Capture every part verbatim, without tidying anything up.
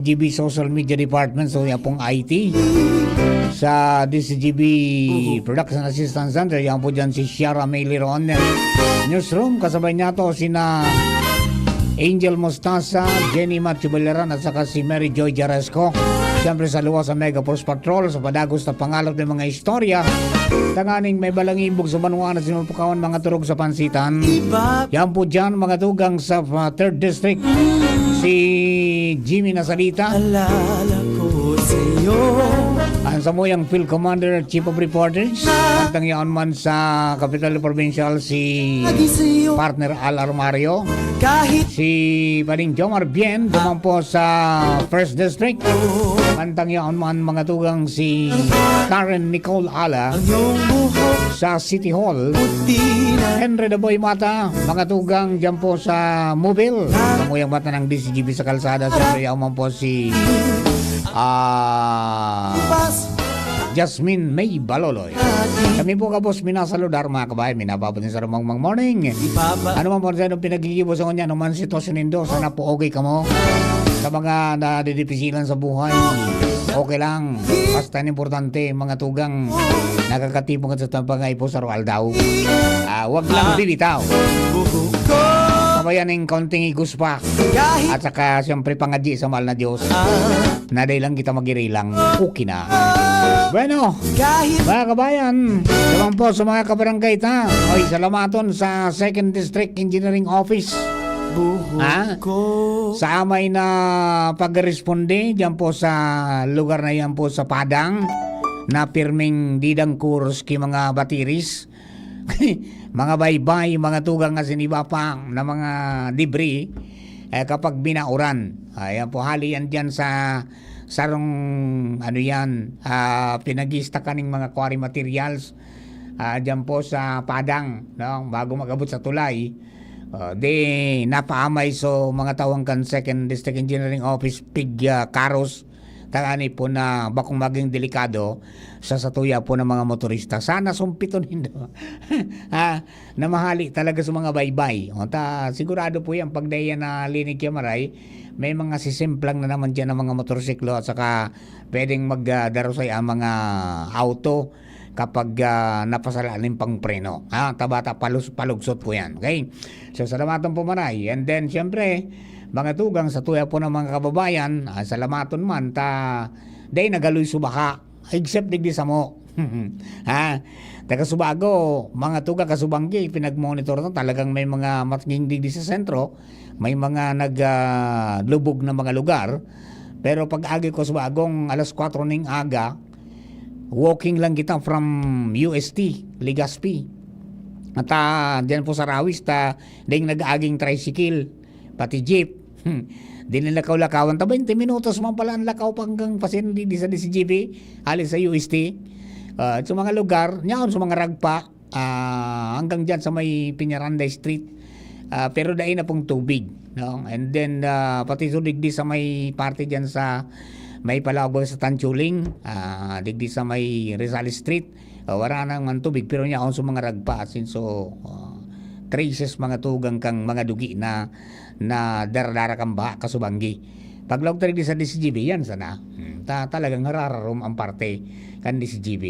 G B Social Media Department, so yan pong I T. Sa D C G B Production Assistance Center, yan po dyan si Shara May Liron. Newsroom, kasabay niya to sina Angel Mostaza, Jenny Matthew Balaran, at saka si Mary Joy Jaresco. Siyempre sa luwas sa Mega Force Patrol, sa padagos na pangalap ng mga istorya, tanganing may balang ibog sa banwa na sinupukawan mga turog sa pansitan. Yan po dyan, mga tugang sa uh, third District, si Jimmy Nasalita. Alala ko sa'yo. Ang samuyang Field Commander, Chief of Reporters. Antang yaon man sa Capital Provincial, si Partner Al Armario. Kahit si Paring Jomar Bien, duman po sa First District. Antang yaon man, mga tugang, si Karen Nicole Ala. Ang iyong buhok sa City Hall. Puti na. Henry Daboy Mata, mga tugang dyan po sa Mobile. Samuyang mata ng D C G B sa kalsada, siyempre yaon man po si ah Jasmine May Baloloy. Kami po kabos minasaludar, mga kabayan, minapapatid sa rumang mang morning. Ano man po sa inyong pinaghihibo sa kanya, ano man sitwasyon nindo, sana po okay kamo. Sa mga nadidipisilan sa buhay, okay lang. Basta ang importante, mga tugang, nakakatipon ka sa tampangay po sa aroaldaw. Ah, wag lang bibitaw. Sabayan ng kaunting igos pa. At saka, siyempre, pangadyi sa mahal na Diyos. Na dahil lang kita magirilang, okay na. Bueno, mga kabayan, naman po sa mga kabarangay ta. Oy, salamaton sa Second District Engineering Office. Ha? Sa amay na pagresponde diyan po sa lugar na yan po sa Padang, na pirming didang kuros ki mga batiris, mga baybay, mga tugang asin iba pa na mga debris, eh, kapag binauran. Ayan po, hali yan diyan sa sarong, ano yan, ah, pinag-istakan ng mga quarry materials, ah, diyan po sa Padang, no? Bago mag-abot sa tulay, ah, di napaamay so mga tawang kan Second District Engineering Office, pig, ah, karos, tangani po na bakong maging delikado sa satuya po ng mga motorista. Sana sumpiton nindo. Ah, na mahali talaga sa mga baybay. O, ta, sigurado po yan, pag dai yan nalinig kaya maray, may mga sisimplang na naman dyan ng mga motorsiklo at saka pwedeng magdarusay ang mga auto kapag, ah, napasala nin pangpreno. Ha, tabata, palus-, palugsot po yan. Okay? So, salamaton po, maray. And then, siyempre, mga tugang, satuya po ng mga kababayan, ah, salamaton man, ta, dai nagaloy so baha, except digdi samo. Ha? Taga Subago, mga tugang, kasubanggi, pinagmonitor na, talagang may mga matnging digdi sa sentro, may mga nag, ah, lubog na mga lugar. Pero pag-agi ko Subagong alas kwatro ning aga, walking lang kita from U S T, Legazpi. At, ah, diyan po sa Rawis, ta, ding nag-aaging tricycle, pati jeep. Hmm. Di na lakaw-lakawan. Ta, baynte minutos man pala ang lakaw pa hanggang pasyente di sa D C G B, hali sa U S T. Ah, sa mga lugar, nyaon sa mga ragpa, ah, hanggang dyan sa may Peñaranda Street. Ah, pero dai na pong tubig, no? And then, ah, pati so digdi sa may parte dyan sa may palabas sa Tanchuling, ah, digdi sa may Rizal Street, ah, wala nang man tubig, pero niya sa mga ragpa, asin so, ah, traces, mga tugang kan mga dugi na, na daradara kan baha, kasubanggi. Paglaog ta digdi sa D C G B, yan sana. Hmm, ta-, talagang harararom ang parte kan D C G B.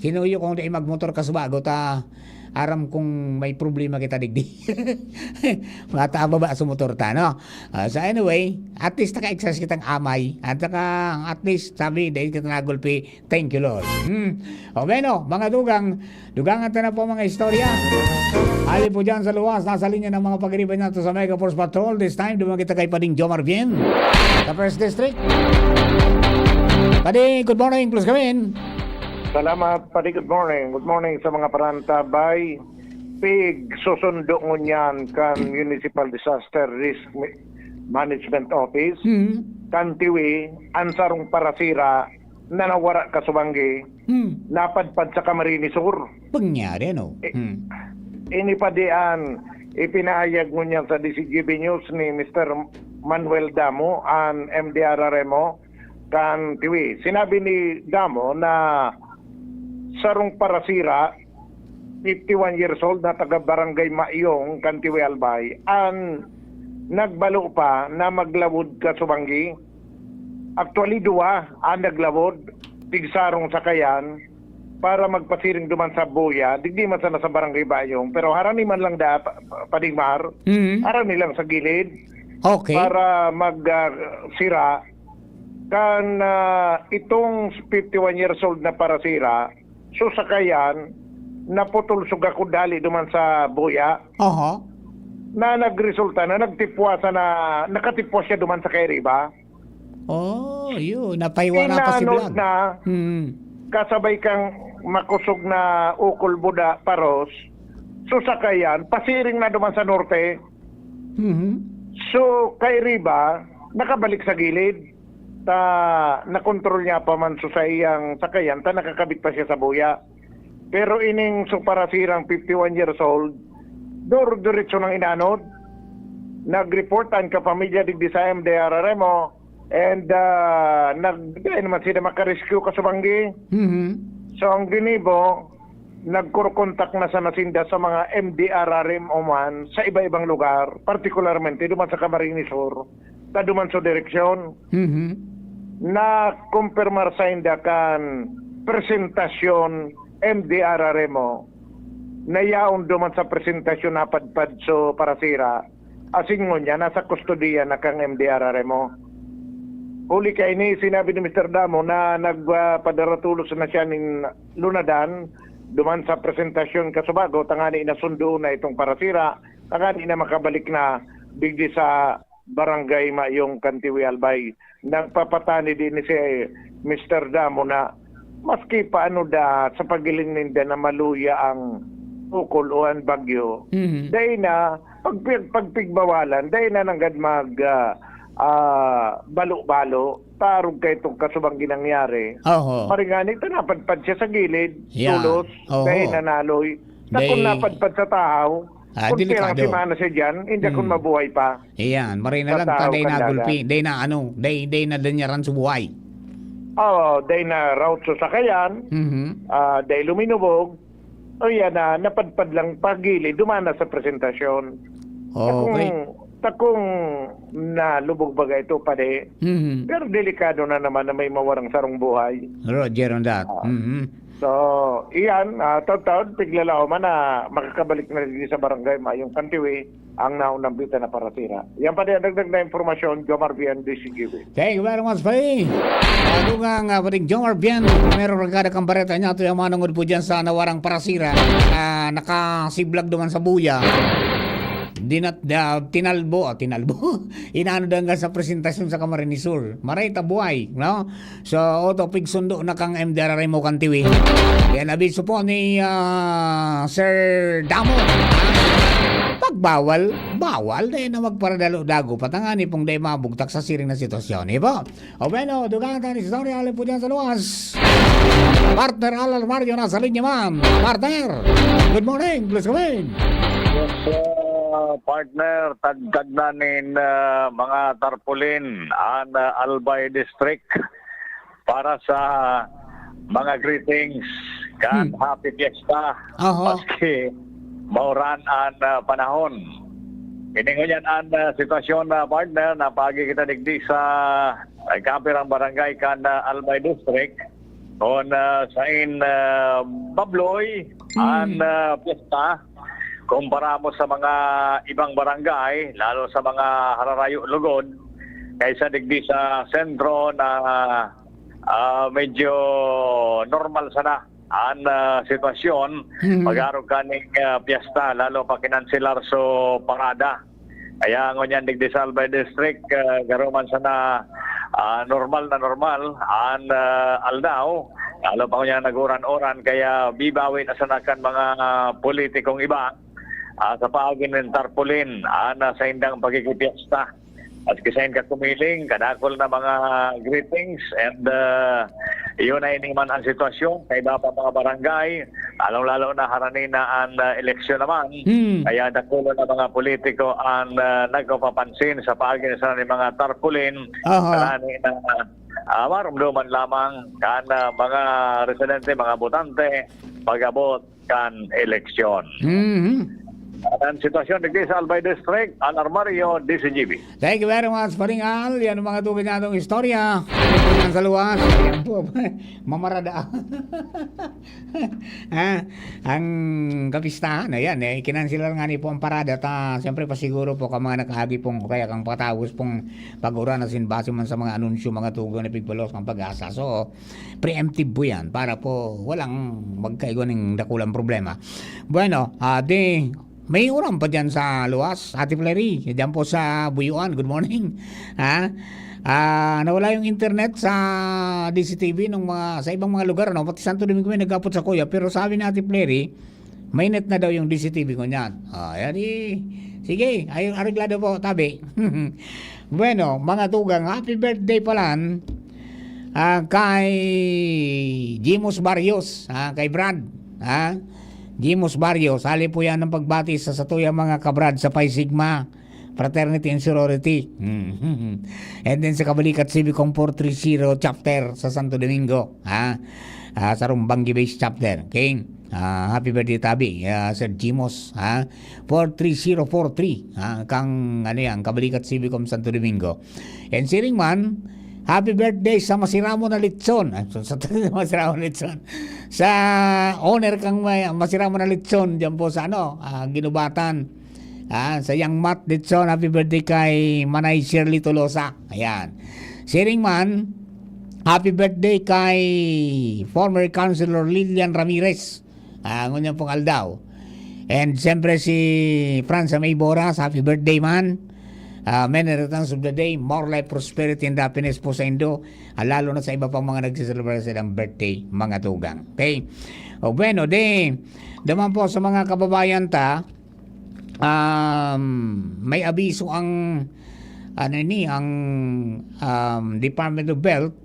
Sinuyo kong dai magmotor ka Subago ta, aram kong may problema kita digdi. Matababa sa motor ta, no? Ah, so anyway, at least naka-exercise kitang amay. At saka, at least, sabi, dai kita nagulpi. Thank you, Lord. Hmm. O bueno, mga dugang, dugangan ta na po mga istorya. Ali po dyan sa luwas, nasa linya ng mga pagriban nato sa Mega Force Patrol. This time, duman kita kay Pading Jomar Bien, sa First District. Pading, good morning, please come in. Salamat, Pading. Good morning. Good morning sa mga parantabay. Pig, susundo ngunyan kan Municipal Disaster Risk Ma-, Management Office. Hmm. Kan Tiwi, ang sarong parasira na nawara kasubanggi, Hmm. napadpad sa Camarines Sur. Pangyari, ano? Eh, Hmm. ini pa diyan, ipinahayag ngunyan sa D C G B News ni Mister Manuel Damo, an M D R R M O, kan Tiwi. Sinabi ni Damo na sarong parasira, fifty-one years old, na taga Barangay Mayong, kan Tiwi, Albay, an nagbalo pa na maglawod kasubanggi Actually, duwa an naglawod, tigsarong sakayan, para magpasiring duman sa Buya, digdi man sana sa Barangay Bayong, pero harani man lang da, pa-, pa-, Padimar, Mhm. harani lang sa gilid Okay. para mag, ah, sira. Kan, ah, itong fifty-one years old na parasira, so sakayan, naputol suga ko dali duman sa Buya, Oho. na nagresulta na nagtipwa sa na, nakatipwa siya duman sa Kairiba. Oh, yun. Napahiwa na pa si Inanod Blag. na, Hmm. kasabay kang makusog na ukol buda, paros, so sakayan, pasiring na duman sa norte. Mhm. So, Kairiba, nakabalik sa gilid. Ta, nakontrol niya pa man so saiyang sakayan, ta nakakabit pa siya sa Buya. Pero ining so parasirang fifty-one years old, dur-, diretso nang inanod. Nag-report an kapamilya digdi sa M D R R M O, and, ah, nag-, dai naman sila makarescue, kasubanggi. Mhm. So, ang ginibo, nagkukontak na sana sinda sa mga M D R R M O man sa iba-ibang lugar, partikularmente duman sa Camarines Sur, ta duman sa direksyon. Mhm. Nakumpirmar sainda kan presentasyon M D R R M O, na yaon duman sa presentasyon napadpad so parasira, asin ngunyan nasa kustodiya na kan M D R R M O. Huli kaini, sinabi ni Mister Damo na nagpadaratulos na siya nin lunadan duman sa presentasyon kasubago, tangani na sundoon na itong parasira, tangani na makabalik na digdi sa Barangay Mayong kan Tiwi, Albay. Nagpapatani din si Mister Damo na maski pa ano da sa pagiling ninda na maluya ang ukol o ang bagyo, Mhm. dai na pagpig-, pagpigbawalan, dai na nanggad mag, ah, ah, balo-balo, tarog kay itong kasubang ginangyari. Oho. Maringani ito, napadpad siya sa gilid, Yeah. tulos, Oho. dai na naloy. Sa kung Dai napadpad sa tahaw, Ah, kung delikado. pirang semana siya dyan, hindi kun Hmm. mabuhay pa. Iyan, maray na Sa lang, ta tahaw dai kan nagulpi, dagat. dai na ano, dai, dai na danyaran sa buhay. Oo, dai na route sa sakayan, Mhm. ah, dai luminubog. O yan na, napadpad lang pagilid, dumana sa presentasyon. Okay. Takong, takong nalubog baga ito, padi. Mhm. Pero delikado na naman na may mawarang sarong buhay. Roger on that. Ah. Mhm. So, iyan, ah, taud-taud, piglalaom man na makakabalik na digdi sa barangay, Mayong kan Tiwi, ang naunambitan na parasira. Yan pa din ang dagdag na impormasyon, Jomar Vian, D C Q B. Thank you very much, pare. Ah, dugang, ah, pare Jomar Vian, primero, barkada kan bareta niya, ito yung manungod po dyan sa nawarang parasira, ah, nakasiblag duman sa buya. Dinat-, da-, tinalbo, ah, tinalbo. Inaano daw hanggang sa presentasyon sa Camarines Sur. Maray ta buhay, no? So, oto, pigsundo na kang M D R R M O kan Tiwi. Yan, abiso po ni, ah, Sir Damo. Pagbawal, bawal, dai na magparadalo-dago. Patangani pong dai mabugtak sa siring na sitwasyon. Ibo? O bueno, dugang ta an istorya, alin po dyan sa luwas. Partner Alan Mario, nasa linya man. Partner, good morning, please come in. Yes, uh, partner, tagtag na nin, uh, mga tarpaulin an, uh, Albay District para sa mga greetings kan Hmm. Happy Fiesta. Oho. Maski mauran an, uh, panahon. Ini ngunyan an, uh, sitwasyon, uh, partner, na paagi kita digdi sa, uh, kapirang barangay kan, uh, Albay District. Kun, ah, sain, ah, babloy Hmm. an, ah, piyesta kumpara mo sa mga ibang barangay, lalo sa mga hararayo lugod, kaysa digdi sa sentro na, ah, medyo normal sana an, ah, sitwasyon Hmm. pag-arog kaning, ah, piyesta, lalo pa kinanselar so parada. Kaya ngunyan digdi sa Albay District, ah, garo man sana, ah, normal na normal an, ah, aldaw. Lalo pa ngunyan nag-uran-uran, kaya bibawi na sana kan mga, ah, politikong iba, ah, sa paagi nin tarpaulin, ah, na saindang pakikipyesta. At kisain ka kumiling, kadakol na mga greetings and, ah, iyon na ini man ang sitwasyon. Kaiba pa mga barangay, lalong-lalo na harani na an, ah, eleksyon naman. Hmm. Kaya dakolo na mga politiko an, ah, nagpapapansin sa paagi na sana nin mga tarpaulin. Aha. Harani na, ah, marumduman lamang kan, ah, mga residente, mga botante, pag-abot kan eleksyon. Mhm. Ang sitwasyon digdi sa Albay District, Al Armario, D Z G B. Thank you very much, Paring Al. Yan ang mga tugang natong istorya. Yan sa luwas. Yan po. Mamarada. Ah, ang kapistahan, ayan, eh, kinanselar nga ni po ang parada. Ta, siyempre, pasiguro po ka mga nakaagi pong, kaya kang patawos pong pag-uran na sinbase man sa mga anunsyo, mga tugang na pigbalos ng pag-asa. So, preemptive po yan para po walang magkaigwa ng dakulang problema. Bueno, ah, di, may uran pa dyan sa luwas, Ate Flery, dyan po sa Buyuan. Good morning. Ha? Ah, nawala yung internet sa D Z G B nung mga, sa ibang mga lugar, no? Pati Santo Domingo may nag-apot sa kuya, pero sabi ni Ate Flery, may net na daw yung D Z G B ko niyan. Ah, yan eh. Sige, ay, areglado po, tabi. Bueno, mga tugang, happy birthday pala, ah, kay Jimos Barrios, ah, kay Brad, ah. Jimos Barrios, hali po yan ng pagbati sa satuyang mga kabrad sa Pi Sigma Fraternity and Sorority. Mm. And then sa Kabalikat Civicom four three zero chapter sa Santo Domingo, ha? Ah, sa Rumbanggi Base Chapter. Okay? Ah, happy birthday, tabi, ah, Sir Jimos, ha? Four three zero four three, ha? Kang, ano yan, Kabalikat Civicom Santo Domingo. And siring man, happy birthday sa Masiramo na Lechon. Ah, sa, sa Masiramo na Lechon. Sa owner kang may, Masiramo na Lechon, dyan po sa, ano, ah, Ginubatan. Ah, sa Yang Mat Lechon, happy birthday kay Manay Shirley Tolosa. Ayan. Siring man, happy birthday kay former Councilor Lilian Ramirez. Ah, ngunyan pong aldaw. And siyempre si Franz May Boras, happy birthday man. Ah, many returns of the day, more life, prosperity, and happiness po sa indo. Ah, lalo na sa iba pang mga nagsiselebrate sa ilang birthday, mga tugang. Okay? O bueno, di, naman po sa mga kababayan ta, um, may abiso ang, ano ni, ang, um, Department of Health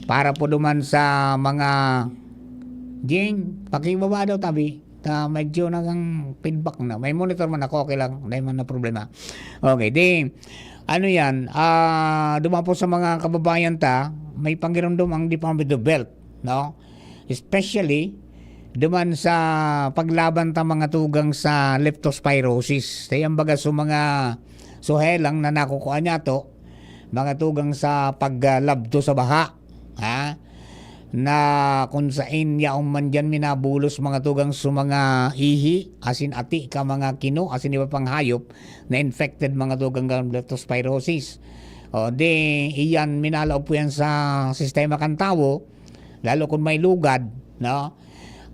para po duman sa mga, Jing, pakibaba daw tabi. Ta, medyo nagang feedback na. May monitor man ako, okay lang. Dahil man na problema. Okay, di, ano yan, ah, duman po sa mga kababayan ta, may pangirumdom ang Department of Health, no? Especially, duman sa paglaban ta mga tugang sa leptospirosis. Kaya baga sa mga suhelang na nakukuha niya to, mga tugang sa paglabto sa baha, ha? Na kung sain yaon man diyan minabulos mga tugang sa mga ihi, asin ati ka mga kino, asin iba pang hayop na infected mga tugang kan leptospirosis. O, di, iyan minalaog po yan sa sistema kan tawo, lalo kung may lugad, no?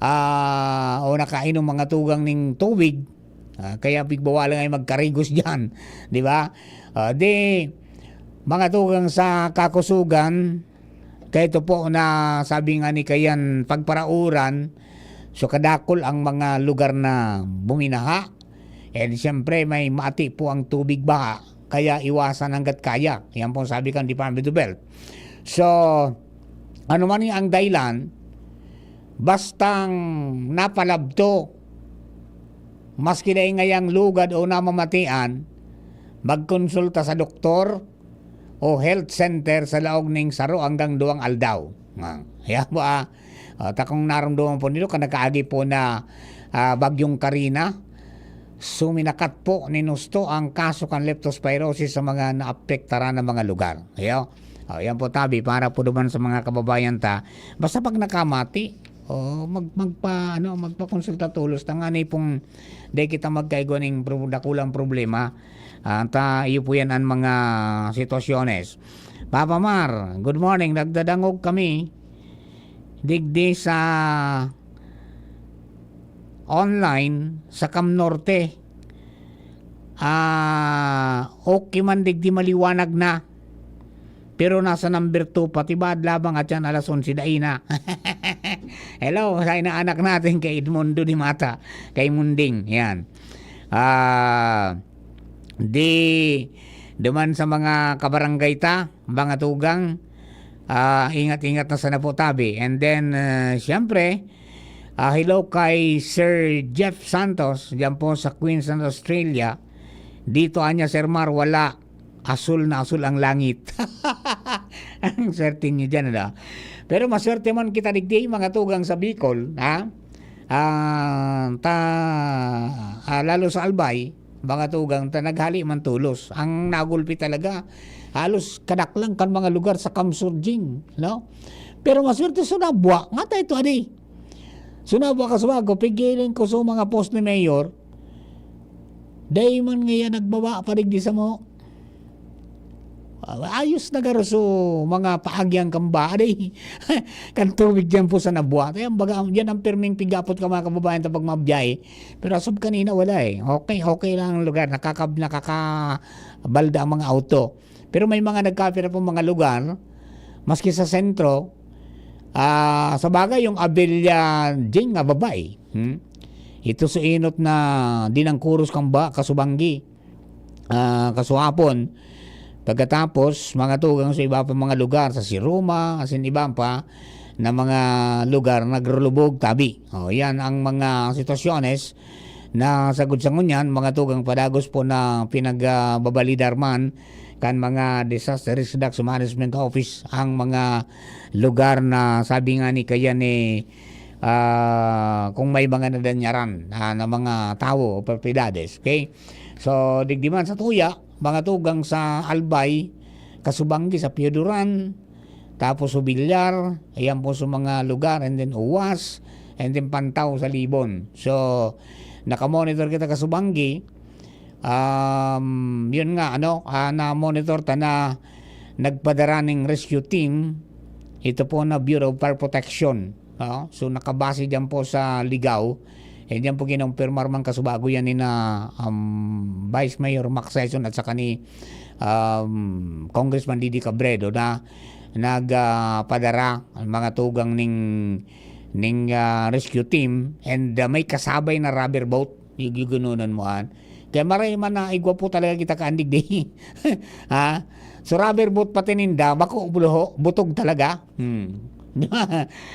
Ah, o nakainom mga tugang ning tubig, ah, kaya pigbawalan nga magkarigos diyan, di ba? Ah, di, mga tugang sa kakusugan, kaya ito po na sabi nga ni Kayan, pagparauran, so kadakol ang mga lugar na buminaha, and siyempre may maati po ang tubig baha, kaya iwasan hanggat kaya. Yan po ang sabi kan Department of Health. So, ano man ang dahilan, bastang napalabto, maski dai ngayang lugad o namamatian, magkonsulta sa doktor o health center sa laog ning saro hanggang duwang aldaw. Ah, kaya po, ah, ah, takong naramdaman po nilo kan nakaagi po na, ah, Bagyong Karina, suminakat po nin husto ang kaso kan leptospirosis sa mga naapektaran na mga lugar. Ayo. O, yan po, tabi, para po duman sa mga kababayan ta. Basta pag nakamati, o, mag-, magpa-, ano, magpakonsulta tolos. Tangani pong di kita magkaigwa ning pro-, dakulang problema. Ah, ta, iyo po yan ang mga sitwasyones. Papa Mar, good morning. Nagdadangog kami digdi sa online sa Cam Norte. Ah, okay man digdi, maliwanag na. Pero nasa number two pa, tibaad labang at yan alas onse, dai na. Hello, sa inaanak natin kay Edmundo Dimata, kay Munding, yan. Ah, di, duman sa mga kabarangay ta, mga tugang, ah, ingat-ingat na sana po tabi. And then, ah, siyempre, ah, hello kay Sir Jeff Santos, dyan po sa Queensland, Australia. Dito, anya, Sir Mar, wala. Asul na asul ang langit. Ang swerte niyo dyan, ano? Pero maswerte man kita digdi, mga tugang sa Bicol, ha? ah, ta, ah, lalo sa Albay, mga tugang, ta naghali man tolos. Ang nagulpi talaga, halos kadaklan kan mga lugar sa Kamsur, Jing, no? Pero maswerte so nabwa, nga tayo ito, adi. So nabwa ka sa bago, pigilan ko sa mga post ni Mayor, dai man ngayon nagbaba pa digdi sa mo. Ah, ayos na garo so mga paagyan kan ba, aday, kan tubig diyan po sa nabwa. Kaya baga, yan ang pirming pigapot ka, mga kababayan, ta pag mabiyahe. Pero as of kanina, wala eh. Okay, okay lang ang lugar. Nakakab-, nakakabalda ang mga auto. Pero may mga nagkapira pong mga lugar, maski sa sentro, ah, sa bagay, yung Abella Jing nga babae, hmm? Ito sa inot na dinangkuros kang ba, kasubanggi. Ah, kasuhapon. Pagkatapos, mga tugang sa iba pa mga lugar, sa Siruma, asin iba pa na mga lugar, nagrulubog, tabi. O, yan ang mga sitwasyones na sagod sa ngunyan, mga tugang padagos po na pinagbabalidar man kan mga Disaster Risk Reduction Management Office ang mga lugar na sabi nga ni kaya ni, ah, kung may mga nadanyaran na, na mga tawo o propiedades. Okay? So, digdi man sa tuya, mga tugang sa Albay, kasubanggi sa Pioduran, tapos Subilyar, ayan po sa mga lugar, and then Uwas, and then Pantaw sa Libon. So, nakamonitor kita kasubanggi, um, yun nga, ano, ah, na-monitor ta na nagpadara ning rescue team, ito po na Bureau of Fire Protection. Oo, so nakabase diyan po sa Ligao, eh, diyan po kinumpirmar man kasubago yan ni na, um, Vice Mayor Mac Sison at saka ni, um, Congressman Didi Cabredo na nag, ah, padara ang mga tugang ning, ning, ah, rescue team and, ah, may kasabay na rubber boat. Yung, yung gununan mo, an. Kaya maray man na igwa po talaga kita kaandig di. Ha? So, rubber boat pati ninda, bako, buluho, butog talaga. Hmm.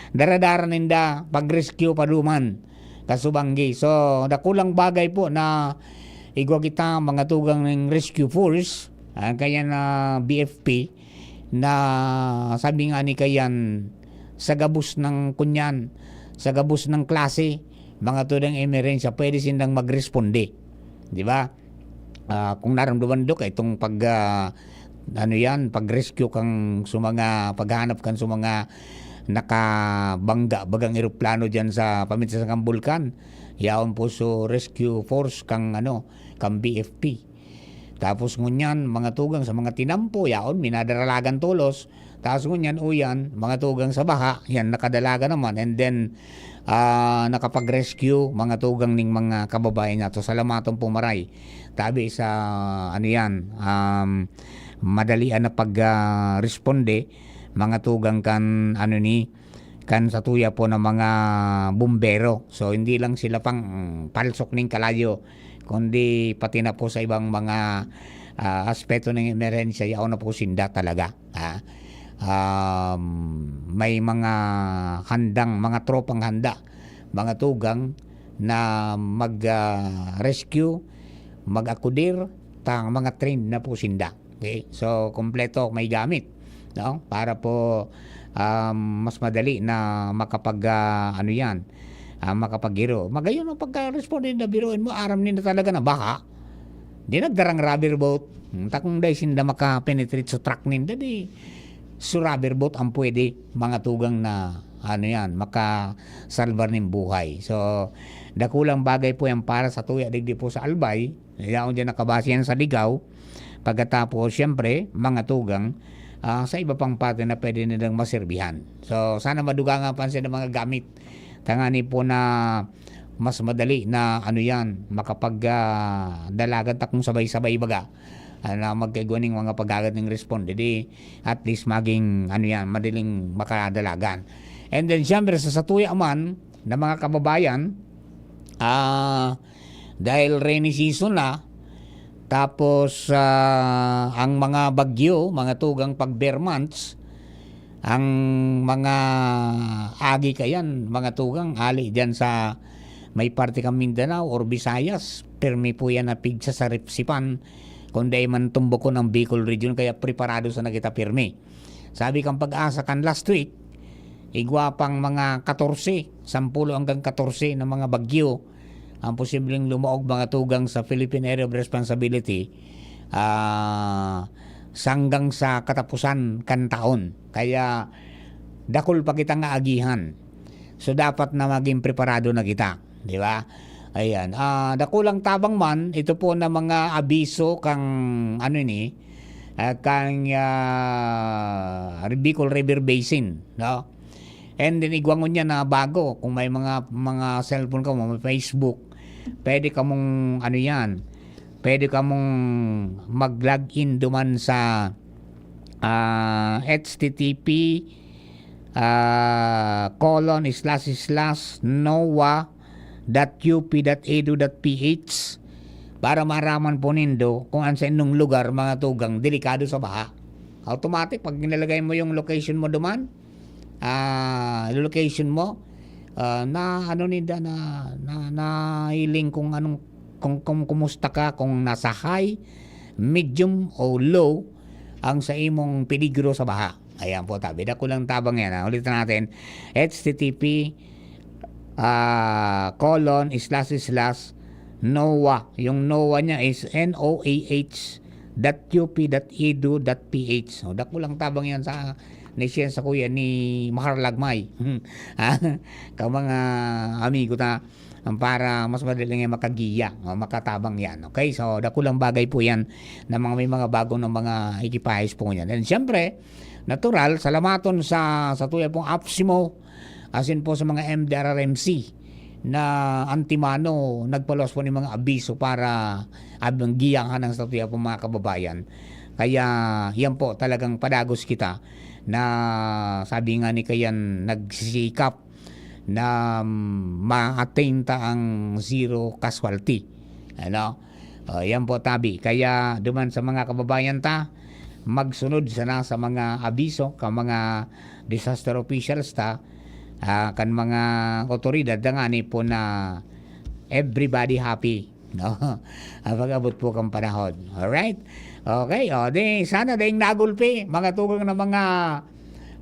Dara-dara ninda, pag-rescue pa duman. Kasubanggi. So, dakulang bagay po na igwa kita, mga tugang ng Rescue Force, ah, kaya na B F P, na sabi nga ni kayan, sa gabos ng kunyan, sa gabos ng klase, mga tudang emerhensya, pwede sindang magresponde. Di ba? Ah, kung naramdaman do ka itong pag, ah, ano yan, pag-rescue kang sa mga, paghanap kan sa mga nakabangga, bagang eroplano dyan sa paminsan sa bulkan. Yaon po so rescue force kang, ano, kang B F P. Tapos ngunyan, mga tugang sa mga tinampo, yaon, minadaralagan tolos. Tapos ngunyan, uyan, mga tugang sa baha, yan, nakadalagan naman. And then, ah, nakapag-rescue, mga tugang ning mga kababayan nato. Salamaton po maray. Tabi sa, ano yan, um, madali na pag, ah, responde, mga tugang kan, ano ni, kan satuya po ng mga bumbero. So, hindi lang sila pang, mm, palsok ning kalayo, kundi pati na po sa ibang mga, ah, aspeto ng emerhensya, yaon na po sinda talaga, ha? Um, may mga handang, mga tropang handa, mga tugang na mag, ah, rescue, mag-akudir, ta mga trained na po sinda. Okay? So, kompleto may gamit, no? Para po, um, mas madali na makapag, ah, ano yan, ah, makapag-iro. Magayon ang pagka-responde na biruin mo, aram nila talaga na baka. Di nagdarang rubber boat. Hmm, takong dahil sinda maka-penetrate sa truck ninda, di so rubber boat ang pwede, mga tugang na, ano yan, makasalbar ning buhay. So, dakulang bagay po yan para sa tuya digdi po sa Albay. Yaon dyan nakabase yan sa Ligao. Pagkatapos, siyempre, mga tugang, ah, sa iba pang parte na pwede nilang maserbihan. So, sana madugangan pa sila mga gamit. Tangani po na mas madali na, ano yan, makapag, ah, dalagan ta kung sabay-sabay baga. Ah, na magkaigwa ning mga pag-agad ng responde, di at least maging, ano yan, madaling makadalagan. And then, siyempre, sa satuya man, na mga kababayan, ah, dahil rainy season na, tapos, ah, ang mga bagyo, mga tugang pag bare months, ang mga agi kayan, mga tugang, ali diyan sa may parte kang Mindanao or Visayas, permi po yan na pigsa sa ripsipan, kung dai man tumbokon ang Bicol region, kaya preparado sana kita pirmi. Sabi kang Pag-asa kan last week, igwa pang mga katorse, sampulo hanggang katorse na mga bagyo ang posibleng lumaog, mga tugang, sa Philippine Area of Responsibility, ah, sa hanggang sa katapusan kan taon. Kaya dakul pa kitang aagihan. So, dapat na maging preparado na kita, di ba? Ayan. Ah, dakulang tabang man, ito po na mga abiso kang, ano ini, ah, kang, ah, Bicol River Basin, no? And then, igwa ngunyan na bago, kung may mga, mga cellphone ka, may Facebook, pwede kamong, ano yan, pwede kamong mag-log in duman sa, ah, H T T P, ah, colon slash slash noa dot U P dot E D U dot P H para maaraman po nindo kung an sa inyong lugar, mga tugang, delikado sa baha. Automatic, pag nilalagay mo yung location mo duman, ah, location mo, ah, na ano ninda, na, na, nahiling kung anong, kung, kung kumusta ka, kung nasa high, medium o low ang sa imong peligro sa baha. Ayan po, tabi. Dakulang tabang yan, ha. Ulitin natin, H T T P, ah, colon, slash, slash, noa. Yung noa niya is N O A H dot U P dot E D U dot P H. So, dakulang tabang yan sa, ni siya sa kuya ni Maharlagmay. Ha? Ka mga amigo ta, ang para mas madali nga makagiya, o makatabang yan. Okay? So, dakulang bagay po yan na mga, may mga bago ng mga ekipahes po yan. And siyempre, natural, salamaton sa, sa tuya pong APSMO, asin po sa mga M D R R M C na antimano nagpaluwas po ng mga abiso para abang giyahan ang sa tuya pong mga kababayan. Kaya yan po, talagang padagos kita na sabi nga ni Kayan, nagsisikap na ma-attain ta ang zero casualty. Ano? O, yan po, tabi. Kaya duman sa mga kababayan ta, magsunod sana sa mga abiso ka mga disaster officials ta, ah, kan mga otoridad, dangani po na everybody happy, no? Ang pag-abot po kang panahon. Alright? Okay, o, di, sana daing nagulpi, mga tugang na mga,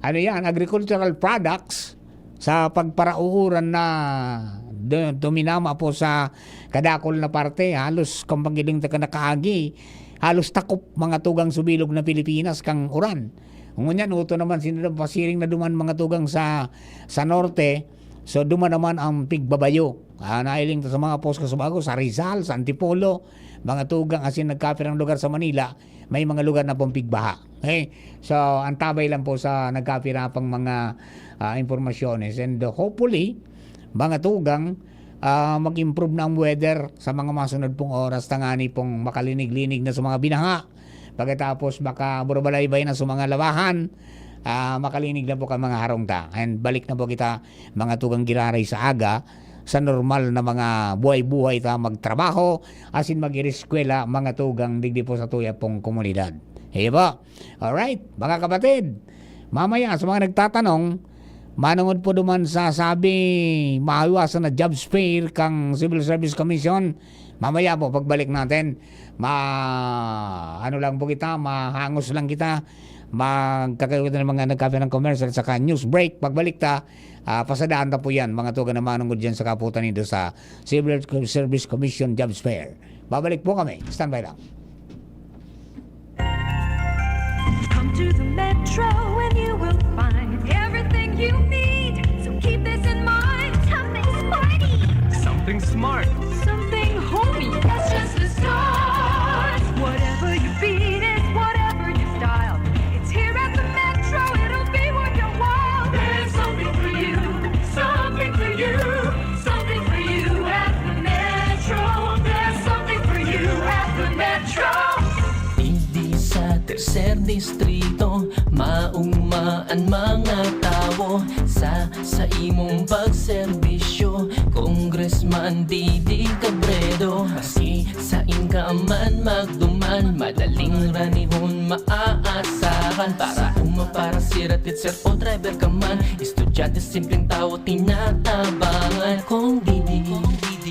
ano yan, agricultural products sa pagparauran na du-, duminama po sa kadakol na parte, halos kung paggiling ta ka nakaagi, halos takop mga tugang subilog na Pilipinas kang uran. Ngunyan, uto naman, sinda pasiring na duman mga tugang sa, sa norte, so duman naman ang pigbabayo. Ah, nailing ta sa mga post ka sa bago, sa Rizal, sa Antipolo, mga tugang asin nagkapirang lugar sa Manila, may mga lugar na pong pigbaha. Okay? So, antabay lang po sa nagkapira pang mga, ah, impormasyones. And, uh, hopefully, mga tugang, ah, mag-improve na ang weather sa mga masunod pong oras, tangani pong makalinig-linig na sa mga binaha. Pagkatapos, makaburbalaybay na sa mga labahan, ah, makalinig na po ka mga harong ta. And balik na po kita, mga tugang, giraray sa aga, sa normal na mga buhay-buhay ta, magtrabaho, asin mag-ireskwela, mga tugang, digdi po sa tuya pong komunidad. Iyo po. Alright, mga kapatid, mamaya sa mga nagtatanong, manungod po duman sa sabi, maiwasan na jobs fair kang Civil Service Commission. Mamaya po, pagbalik natin, ma-, ano lang po kita, mahangos lang kita, magkakayo kita ng mga nagkape ng commercial, saka news break. Pagbalik ta, ah, pasadaan ta po yan, mga tugang na manungod dyan sa kaputan nindo sa Civil Service Commission Jobs Fair. Babalik po kami. Standby lang. Come to the Metro and you will find everything you need. So keep this in mind. Something sporty. Something smart. Something homey. That's just the start. Whatever your beat is, whatever your style, it's here at the Metro. It'll be worth your while. There's something for you. Something for you. Something for you at the Metro. There's something for you at the Metro. Digdi sa tercer distrito, mauma an mga tawo sa, sa imong pagserbisyo, Congressman Didi Cabredo. Maski sain ka man magduman, madaling ranihon maaasahan. Para uma, para sira, teacher o driver ka man, estudyante, simpleng tawo, tinatabangan. Kong Didi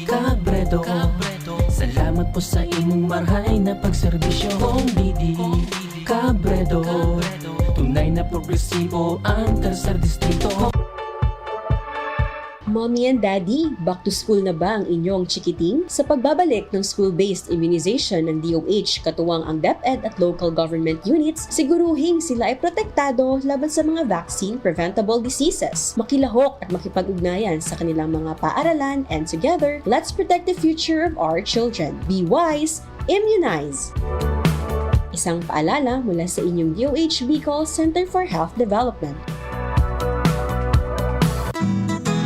Cabredo, salamat po sa imong marhay na pagserbisyo. Kong Didi Cabredo, Tunay na progresibo ang Tercer Distrito. Mommy and Daddy, back to school na ba ang inyong chikiting? Sa pagbabalik ng school-based immunization ng D O H, katuwang ang DepEd at local government units, siguruhing sila ay protektado laban sa mga vaccine-preventable diseases. Makilahok at makipag-ugnayan sa kanilang mga paaralan, and together, let's protect the future of our children. Be wise, immunize! Isang paalala mula sa inyong D O H Bicol Center for Health Development.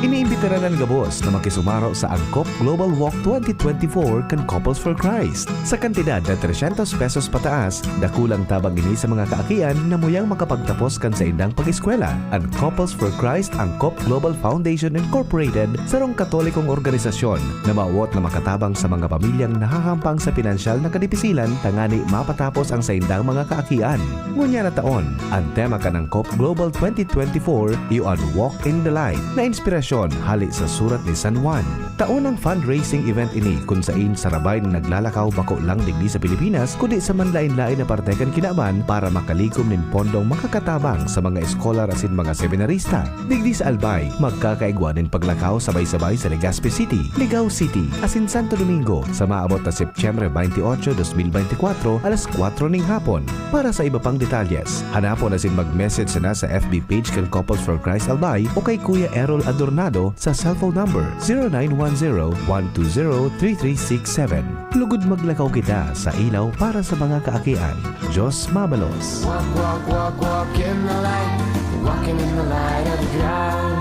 Iniimbitaran an gabos na makisumaro sa Angkop Global Walk twenty twenty-four kan Couples for Christ. Sa kantidad na trescientos pesos pataas, dakulang tabang ini sa mga kaakian na muyang makapagtapos kan saindang pag-eskwela. An Couples for Christ Angkop Global Foundation Incorporated, sarong Katolikong organisasyon na mawot na makatabang sa mga pamilyang nahahampang sa pinansyal na kadipisilan tangani mapatapos ang saindang mga kaakian. Ngunyan na taon, an tema kan Angkop Global twenty twenty-four iyo an Walk in the Light, na inspirasyon hali sa Surat ni San Juan. Taon ng fundraising event ini kun sain sarabay na naglalakaw bako lang digdi sa Pilipinas, kundi sa manlaen-laen na parte kan kinaban para makalikom nin pondong makakatabang sa mga eskolar asin mga seminarista. Digdi sa Albay, magkakaigwa nin paglakaw sabay-sabay sa Legazpi City, Ligao City, asin Santo Domingo sa maabot na Setyembre twenty-eight, twenty twenty-four, alas kwatro ning hapon. Para sa iba pang detalyes, hanapon asin mag-message sana sa F B page kan Couples for Christ Albay o kay Kuya Errol Adornado sa cellphone number zero nine one zero, one two zero, three three six seven. Lugod maglakaw kita sa ilaw para sa mga kaakian. Diyos mabalos. Walk, walk, walk, walk in the light. Walking in the light of the ground.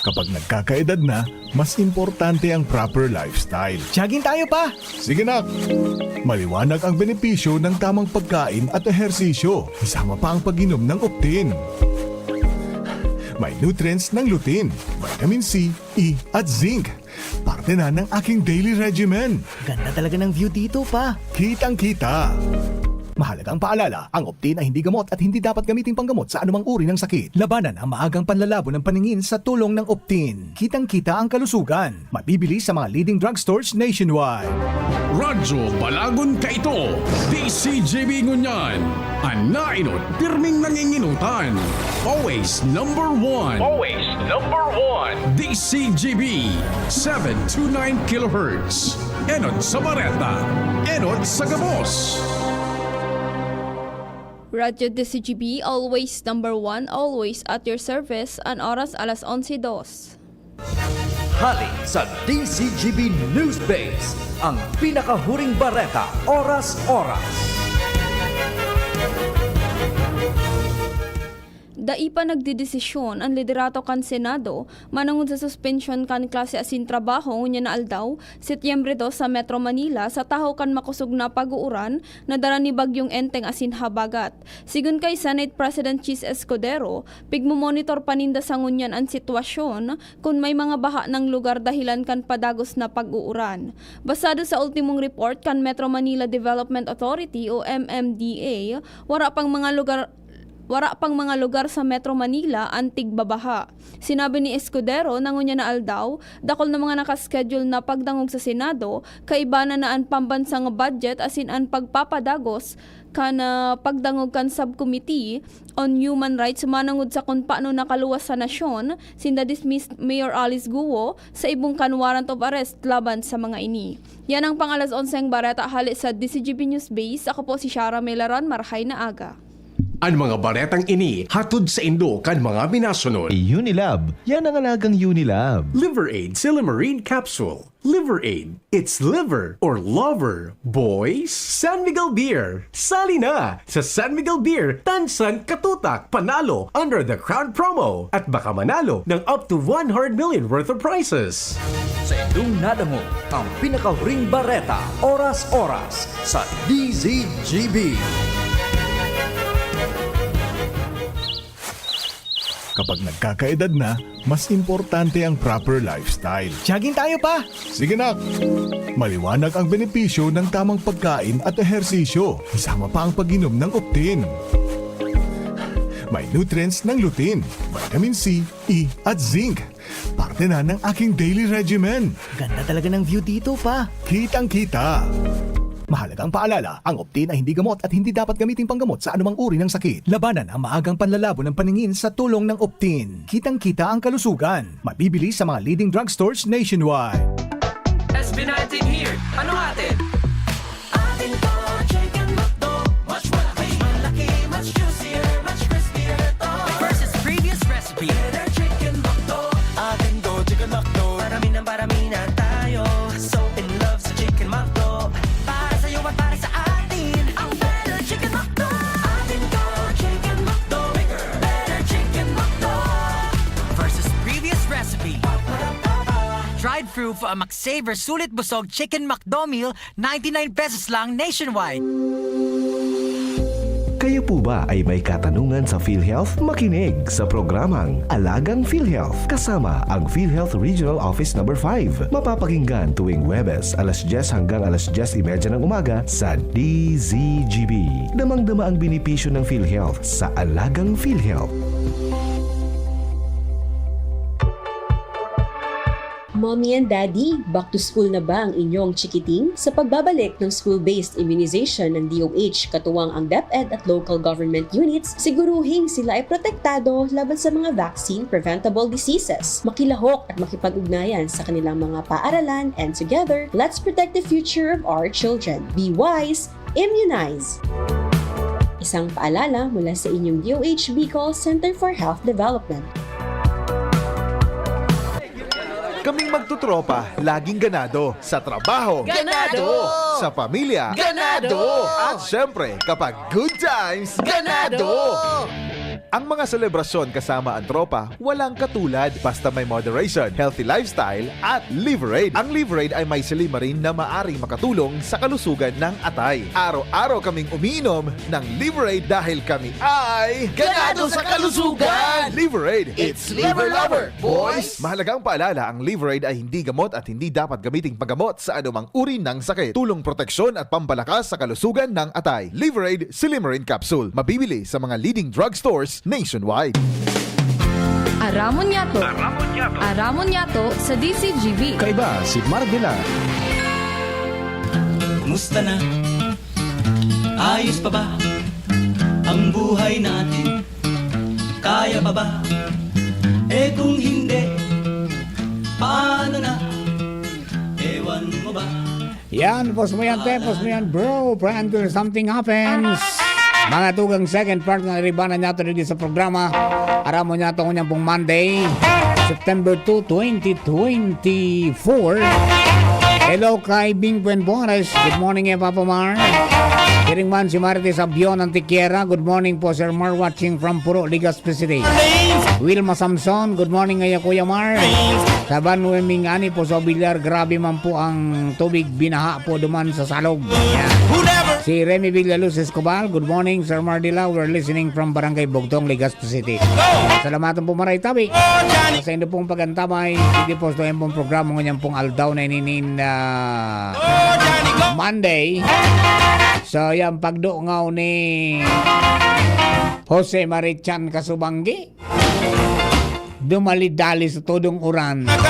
Kapag nagkakaedad na, mas importante ang proper lifestyle. Jogging tayo, pa! Sige, nak! Maliwanag ang benepisyo ng tamang pagkain at ehersisyo, kasama pa ang pag-inom ng Optin. May nutrients ng lutein, vitamin C, E, at zinc. Parte na ng aking daily regimen. Ganda talaga ng view dito, pa. Kitang-kita. Mahalagang paalala, ang Optin ay hindi gamot at hindi dapat gamiting panggamot sa anumang uri ng sakit. Labanan ang maagang panlalabo ng paningin sa tulong ng Optin. Kitang-kita ang kalusugan. Mabibili sa mga leading drugstores nationwide. Radyo Balagon Kaito, D C G B Ngunyan. An naenot, pirming nanginginutan. Always number one. Always number one. D C G B, seven two nine kilohertz. Enot sa bareta. Enot sa gabos. Radyo D C G B, always number one, always at your service. An oras, alas onse dos. Hali sa D C G B News Base, ang pinakahuring bareta, oras-oras. Dai pa nagdedesisyon an liderato kan Senado manongod sa suspensyon kan klase asin trabaho ngunyan na aldaw, Setyembre dos, sa Metro Manila, sa tahaw kan makosog na pag-uuran na dara ni Bagyong Enteng asin habagat. Sigon kay Senate President Chiz Escudero, pigmomonitor pa ninda sa ngunyan an sitwasyon kun may mga baha nang lugar dahilan kan padagos na pag-uuran. Basado sa ultimong report kan Metro Manila Development Authority o M M D A, wara pang mga lugar, wara pang mga lugar sa Metro Manila an tigbabaha. Sinabi ni Escudero na ngunyan na aldaw, dakul na mga nakaschedule na pagdangog sa Senado, kaiba na na an pambansang budget asin an pagpapadagos kan, ah, pagdangog kan Subcommittee on Human Rights manongod sa kun paano nakaluwas sa nasyon sinda dismissed Mayor Alice Guo sa ibong kan warrant of arrest laban sa mga ini. Yan ang pang-alas onseng bareta hali sa D C G B News Base. Ako po si Shara Melaron. Marhay na aga. An mga baretang ini hatod saindo kan mga minasunod. Unilab, yan ang alagang Unilab. Liver Aid Silymarin Capsule. Liver Aid. It's liver or lover, boys. San Miguel Beer. Sali na sa San Miguel Beer Tansan Katutak Panalo under the Crown Promo at baka manalo ng up to one hundred million worth of prizes. Sa indong nadangog ang pinakahuring bareta, oras-oras sa D Z G B. Kapag nagkakaedad na, mas importante ang proper lifestyle. Jogging tayo, pa! Sige, nak! Maliwanag ang benepisyo ng tamang pagkain at ehersisyo, kasama pa ang pag-inom ng Optin. May nutrients ng lutein, vitamin C, E, at zinc. Parte na ng aking daily regimen. Ganda talaga ng view dito, pa. Kitang-kita. Mahalagang paalala, ang Optin ay hindi gamot at hindi dapat gamiting panggamot sa anumang uri ng sakit. Labanan ang maagang panlalabo ng paningin sa tulong ng Optin. Kitang-kita ang kalusugan. Mabibili sa mga leading drugstores nationwide. S B nineteen here. Ano atin? Atin to, Chicken McDo. Mas malaki, malaki, mas juicier, mas crispier to. Versus previous recipe. Better Chicken McDo. Atin to, Chicken McDo. Parami ng parami na tayo. So in love sa Chicken McDo. Para sa'yo at para sa atin. Ang Better Chicken McDo. Atin to, Chicken McDo. Better Chicken McDo. Versus previous recipe. Tried through for a McSaver Sulit Busog Chicken McDo Meal, ninety-nine pesos lang nationwide. Kayo po ba ay may katanungan sa PhilHealth? Makinig sa programang Alagang PhilHealth kasama ang PhilHealth Regional Office Number five. Mapapakinggan tuwing Huwebes alas dyes hanggang alas dyes y media ng umaga sa D Z G B. Damang-dama ang benepisyo ng PhilHealth sa Alagang PhilHealth. Mommy and Daddy, back to school na ba ang inyong chikiting? Sa pagbabalik ng school-based immunization ng D O H, katuwang ang DepEd at local government units, siguruhing sila ay protektado laban sa mga vaccine-preventable diseases. Makilahok at makipag-ugnayan sa kanilang mga paaralan, and together, let's protect the future of our children. Be wise, immunize! Isang paalala mula sa inyong D O H Bicol Center for Health Development. Kaming magtotropa, laging ganado. Sa trabaho, Ganado! Sa pamilya, Ganado! At syempre, kapag good times, Ganado! Ang mga selebrasyon kasama ang tropa, walang katulad. Basta may moderation, healthy lifestyle, at Liverade. Ang Liverade ay may silymarin na maaring makatulong sa kalusugan ng atay. Araw-araw kaming umiinom ng Liverade dahil kami ay Ganado sa kalusugan! Liverade, It's Liver Lover, boys! Mahalagang paalala, ang Liverade ay hindi gamot at hindi dapat gamiting panggamot sa anumang uri ng sakit. Tulong proteksyon at pampalakas sa kalusugan ng atay. Liverade Silymarin Capsule. Mabibili sa mga leading drugstores nationwide. Aramon Yato. Aramon Yato sa D Z G B. Kaiba si Marvela. Musta na? Ayos pa ba ang buhay natin? Kaya pa ba? Eh kung hindi, paano na? Ewan mo ba? Yan, pause mo yan, te. Pause mo yan, bro. Pray until something happens. Mga tugang, second part ng Aribana niyato dito sa programa. Aram mo niyato, ngunyan pong Monday, September two, twenty twenty-four. Hello kay Bing Buenbones. Good morning, eh, Papa Mar. Siring man si Marites Abion Antiquiera. Good morning po, Sir Mar, watching from Puro, Legazpi City. Wilma Samson, good morning, eh, Kuya Mar. Sa Banwe Ming Ani po sa Villar, grabe man po ang tubig, binaha po duman sa Salog. Yan. Si Remy Villaluz Escobar, good morning, Sir Mardila. We're listening from Barangay Bugtong, Legazpi City. Salamatan po, Maray Tabi. Sa inyo pong pagantabay, sige po, sa pong programa ngunyan pong aldaw na ininin, ah, Monday. So, yan, pagdungaw ni Jose Marichan Kasubanggi. Dumalidali sa todong uran. But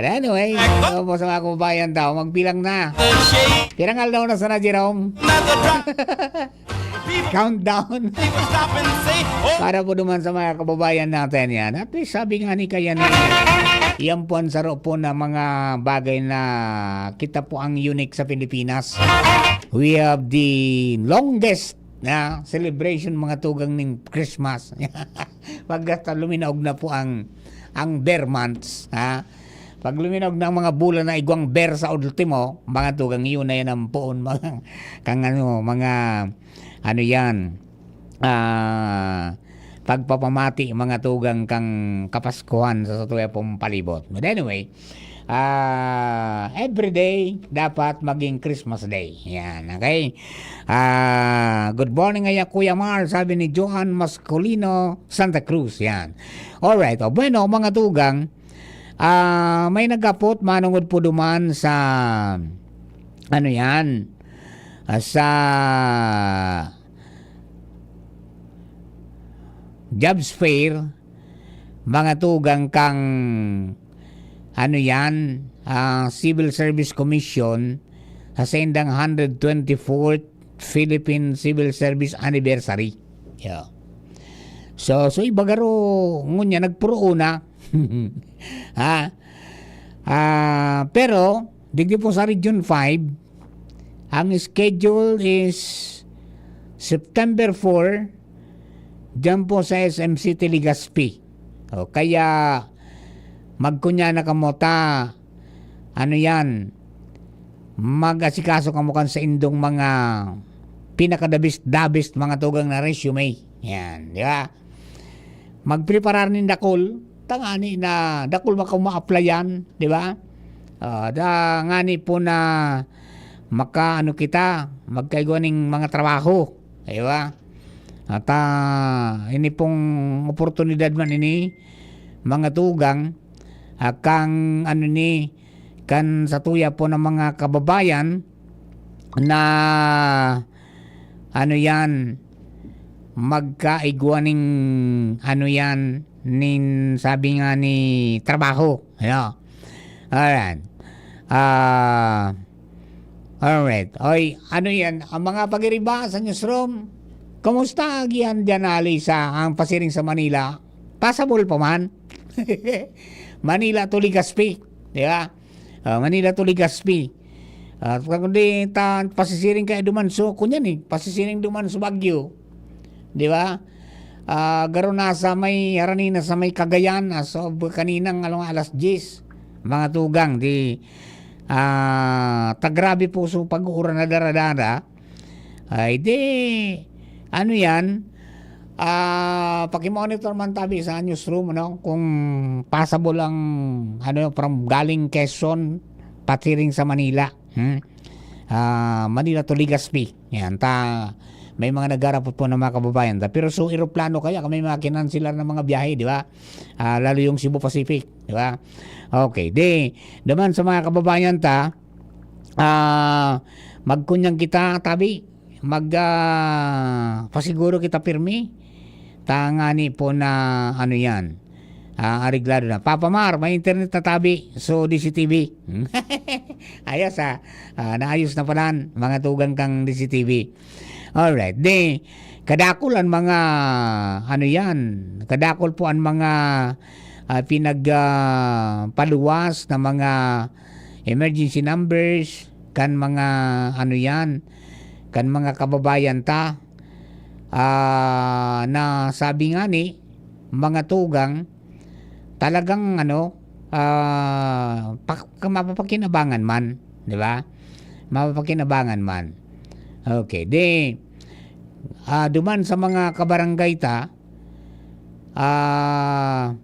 anyway, so, po sa mga kababayan daw, magbilang na. Pirang aldaw na sana, Jerome? Countdown. Para po naman sa mga kababayan natin yan. At least, sabi nga ni Kayan, yan po ang saro po na mga bagay na kita po ang unique sa Pilipinas. We have the longest na celebration, mga tugang, ning Christmas. Pag hasta luminaog na po ang, ang ber months, ha? Pag luminaog na ang mga bulan na igwang ber sa ultimo, mga tugang, yun na yan ang poon, mga, kang ano, mga, ano yan, ah, pagpapamati, mga tugang, kang Kapaskuhan sa satuya pong palibot. But anyway, ah, everyday dapat maging Christmas Day. Yan, okay? Ah, good morning, aya Kuya Mar, sabi ni Johan Mascolino, Santa Cruz. Yan. Alright. O, bueno, mga tugang, ah, may nagkapot, manungod po duman sa, ano yan, ah, sa jobs fair, mga tugang, kang ano yan, ah, Civil Service Commission sa saindang hundred twenty-fourth Philippine Civil Service Anniversary. Yeah. So, so iba garo, ngunya, nagpuro una. Ha? Ah, pero, digdi po sa Region five, ang schedule is September four, diyan po sa S M City, Legazpi. O, kaya magkunya na kamo ta, ano yan, mag-asikaso kamo kan sa indong mga pinakadabis-dabis, mga tugang, na resume. Yan, di ba? Magpreparar nin dakul, tangani na dakul maka ma-applyan, di ba? Ah, da, ngani po na maka, ano kita, magkaigwa ning mga trabaho, di ba? At, ah, ini pong oportunidad man ini, mga tugang, ah, kang, ano ni, kan satuya po ng mga kababayan na, ano yan, magkaigwa ning, ano yan, nin, sabi nga ni, trabaho. Ano? Ayan. Ah, alright. Oy, ano yan? Ang mga pagiriba sa newsroom, kumusta agihan dyan, Ali, sa ang pasiring sa Manila? Pasabol pa man? Manila to Legazpi, di ba? Ah, Manila to Legazpi. Ah, kundi ta, pasisiring kaya duman so, kunyan eh, pasisiring duman sa Baguio. Di ba? Ah, garo na sa may, harani na sa may Cagayan, as of kaninang along alas diyes, mga tugang, di, ah, ta grabe po so pag-uuran na dara-dara. Ay, di, ano yan? Ah, pakimonitor man tabi sa newsroom, ano, kung pasabol ang, ano, from galing Quezon, patiring sa Manila. Hmm? Ah, Manila to Legazpi. Yan, ta, may mga nagharapot po ng mga kababayan ta. Pero so, eroplano kaya, kami mga kinansilar ng mga biyahe, di ba? Ah, lalo yung Cebu Pacific, di ba? Okay, di, naman sa mga kababayan ta, ah, magkunyang kita, tabi, mag, ah, pasiguro kita pirmi. Tangani po na, ano yan, ah, areglado na. Papa Mar, may internet na tabi. So, D C T V. Ayos, ah. Ah, naayos na pala, mga tugang kang D C T V. Alright. Di, kadakol ang mga, ano yan, kadakol po ang mga, ah, pinag, ah, paluwas na mga emergency numbers, kan mga, ano yan, kan mga kababayan ta, ah, na sabi nga ni, mga tugang, talagang, ano, ah, pak-, mapapakinabangan man, di ba? Mapapakinabangan man. Okay, di, ah, duman sa mga kabarangay ta, ah,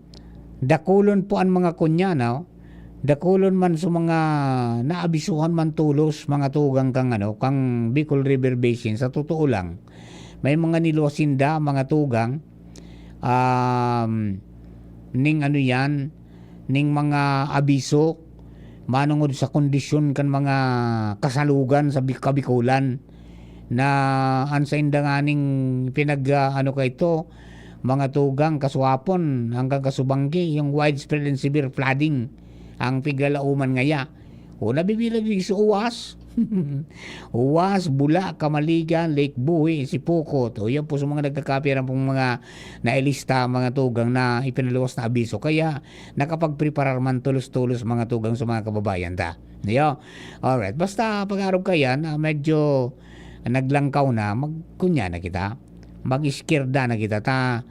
dakulon po an mga kunya, no? Dakulon man sa mga naabisuhan man tolos, mga tugang kang, ano, kang Bicol River Basin. Sa totoo lang, may mga niluwas sinda, mga tugang, um, ning ano yan, ning mga abiso manungod sa kondisyon kan mga kasalugan sa Bi-, Kabikolan, na an sainda nganing pinag, ah, ano ka ito, mga tugang, kasuhapon hanggang kasubanggi, yung widespread and severe flooding ang piglalauman ngaya. O, nabibilang digdi sa Uwas. Uwas, Bula, Kamaligan, Lake Buhi, Sipocot. O, yan po sa mga nagkakapira pong mga nailista, mga tugang na ipinaluwas na abiso. Kaya, nakapagpreparar man tolos-tolos, mga tugang, sa mga kababayan ta. Diyo? Alright. Basta pag-arog ka yan, ah, medyo naglangkaw na, magkunya na kita. Mag-iskirda na kita. Ta,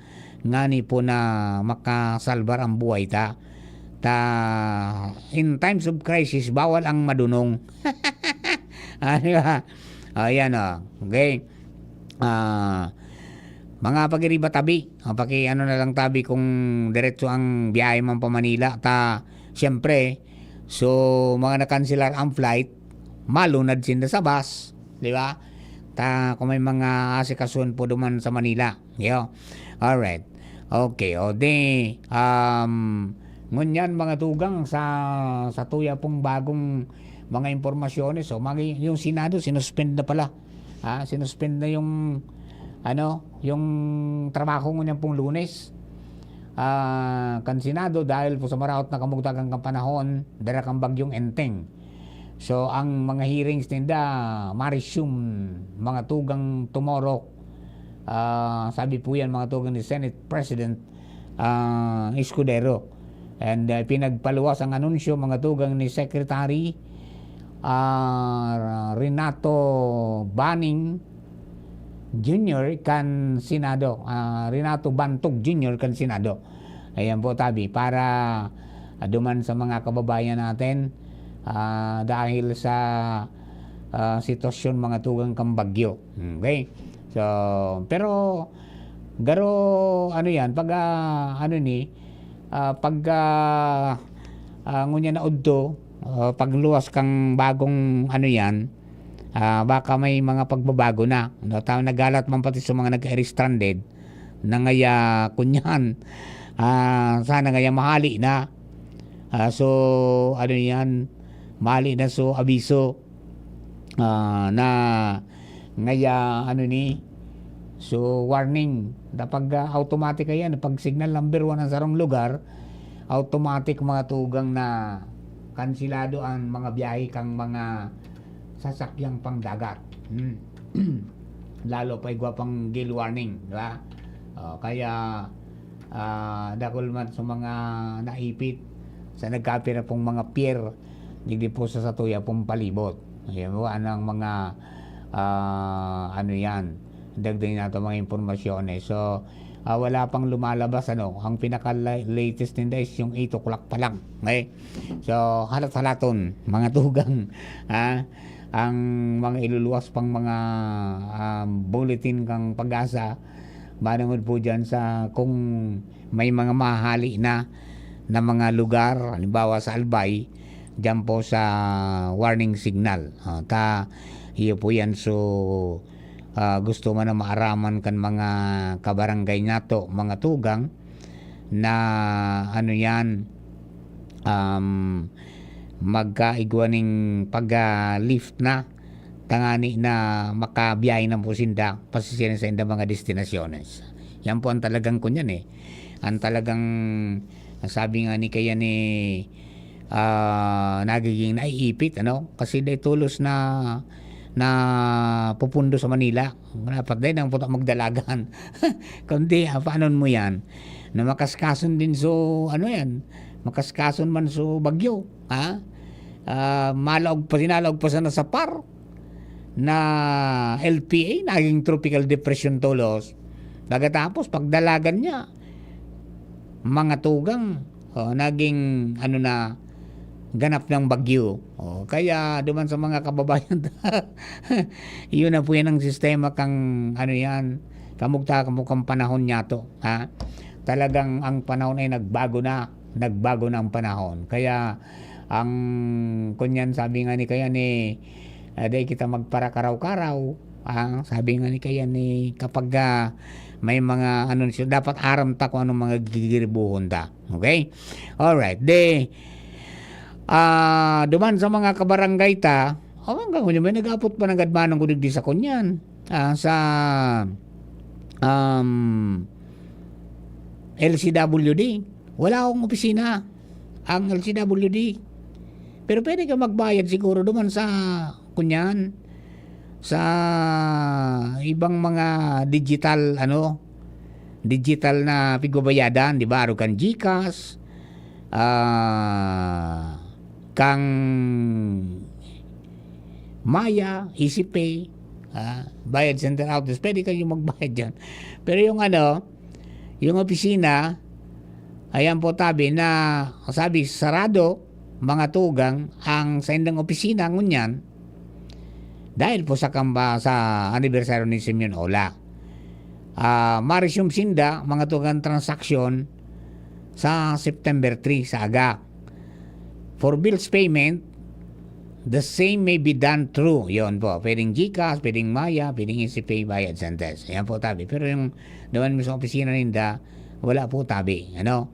ngani po na makasalbar ang buhay ta. Ta, in times of crisis, bawal ang madunong. Ah, di ba? O, yan, o. Okay. Ah, mga pagiriba tabi. O, paki-ano na lang tabi kung diretso ang biyahe man pa Manila. Ta, siyempre, so, mga nakanselar ang flight, malunad sinda sa bus, di ba? Ta, kung may mga asikasuhan po duman sa Manila. Yo. Alright. Okay, o di, um, ngunyan, mga tugang, sa, sa tuya pong bagong mga impormasyones, so, magi-, yung Senado, sinuspend na pala. Ha, sinuspend na yung, ano, yung trabaho ngunyan pong Lunes. ah, kan Senado dahil po sa maraot na kamugtakan kan panahon, dara kan Bagyong Enteng. So, ang mga hearings ninda, ma-resume, mga tugang tomorrow. Ah, sabi po yan, mga tugang ni Senate President, ah, Escudero. And, ah, pinagpaluwas ang anunsyo, mga tugang ni Secretary, ah, Renato Baning Junior kan Senado, ah, Renato Bantog Junior kan Senado. Ayan po, tabi, para, ah, duman sa mga kababayan natin, ah, dahil sa, ah, sitwasyon, mga tugang, kan bagyo. Okay? So, pero, garo, ano yan, pag, ah, ano ni, ah, pag, ah, ah, ngunyan na udto, ah, pagluwas kang bagong, ano yan, ah, baka may mga pagbabago na. No? Ta-, nagalat man pati sa mga nag-stranded na ngaya, kunyan, ah, sana ngaya mahali na. Ah, so, ano yan, mahali na, so, abiso, ah, na ngaya, ano ni, so, warning. Dapat, ah, automatic yan. Pag signal number one ang sarong lugar, automatic, mga tugang, na kansilado ang mga biyahe kang mga sasakyang pangdagat. Hmm. Lalo pa igwa pang gale warning, di ba? Oh, kaya, ah, dakul man sa mga naipit sa nagkapira pong mga pier, digdi po sa satuya pong palibot. Ayan po, anong mga, ah, ano yan, dagdag nato mga impormasyon eh. So, ah, wala pang lumalabas, ano, ang pinaka-latest ninda is yung eight o'clock pa lang. Okay? So, halat-halaton, mga tugang, ha? Ang mga iluluwas pang mga, ah, bulletin kang PAGASA, manungod po dyan sa kung may mga mahali na, na mga lugar, halimbawa sa Albay, dyan po sa warning signal. Ah, ta, iyo po yan. So, ah, gusto man na maaraman kan mga kabarangay nato, mga tugang, na ano yan, um, magkaigwa ning pag-lift na, tangani na makabiyahe na po sinda, pasisira sa inda mga destinasyones. Yan po ang talagang kunyan eh. Ang talagang, sabi nga ni kaya ni, ah, nagiging naiipit, ano? Kasi dai tolos na, na pupundo sa Manila. Dapat dai nang puta magdalagan. Kundi, ah, paano mo yan? Na makaskason din so, ano yan? Makaskason man so bagyo, ha? Ah, malaog pa, sinalaog pa sana sa par na L T A, naging tropical depression tolos. Pagkatapos, pagdalagan niya, mga tugang, oh, naging, ano na, ganap ng bagyo. Oh, kaya duman sa mga kababayan, yun na po yan ang sistema kang, ano yan, kamugta, kamukang panahon niya to, ha? Talagang ang panahon ay nagbago na, nagbago na ang panahon. Kaya, ang, kunyan, sabi nga ni kaya ni, ah, dai kita magparakaraw-karaw, ah, sabi nga ni kaya ni, kapag, ah, may mga anunsyo, dapat aram ta kung anong mga gigiribuhon ta. Okay? Alright. De, ah, duman sa mga kabarangay ta, oh, hanggang ngunyan may nag-apot pa ng gadmanong kudigdi sa kunyan. Ah, sa, um, L C W D. Wala akong opisina ang L C W D. Pero pwede ka magbayad siguro duman sa, kunyan, sa ibang mga digital, ano, digital na pigbabayadan, di ba? Arog kan GCash, ah, kang Maya, EasyPay, ah, Bayad Center Outlet, pwede kayo magbayad dyan. Pero yung ano, yung opisina, ayan po tabi na, sabi, sarado, mga tugang, ang saindang opisina, ngunyan, dahil po sa kamba, sa anibersaryo ni Simeon Ola. Ah, ma-resume sinda, mga tugang, transaksyon sa September three, sa aga. For bills payment, the same may be done through, yon po, pwedeng GCash, pwedeng Maya, pwedeng EasyPay, Bayad Center. Ayan po, tabi. Pero yung naman mismo opisina ninda, wala po, tabi. Ano?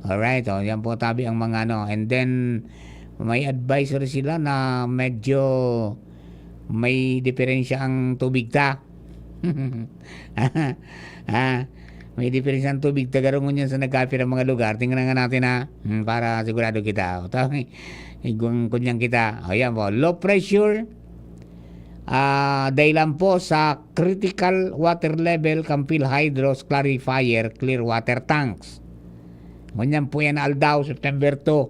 Alright, oh, yan po, tabi, ang mga ano. And then, may advisory sila na medyo may diferensya ang tubig ta. Ah, May diferensya ang tubig Tagarong ngunyan sa nagkapirang mga lugar. Tingnan nga natin, ha. Hmm, para sigurado kita. O, ta-, igwang kunyan kita. O, yan po. Low pressure. Ah, dahilan po sa critical water level kan PhilHydro's clarifier clear water tanks. Ngunyan po yan aldaw, September two.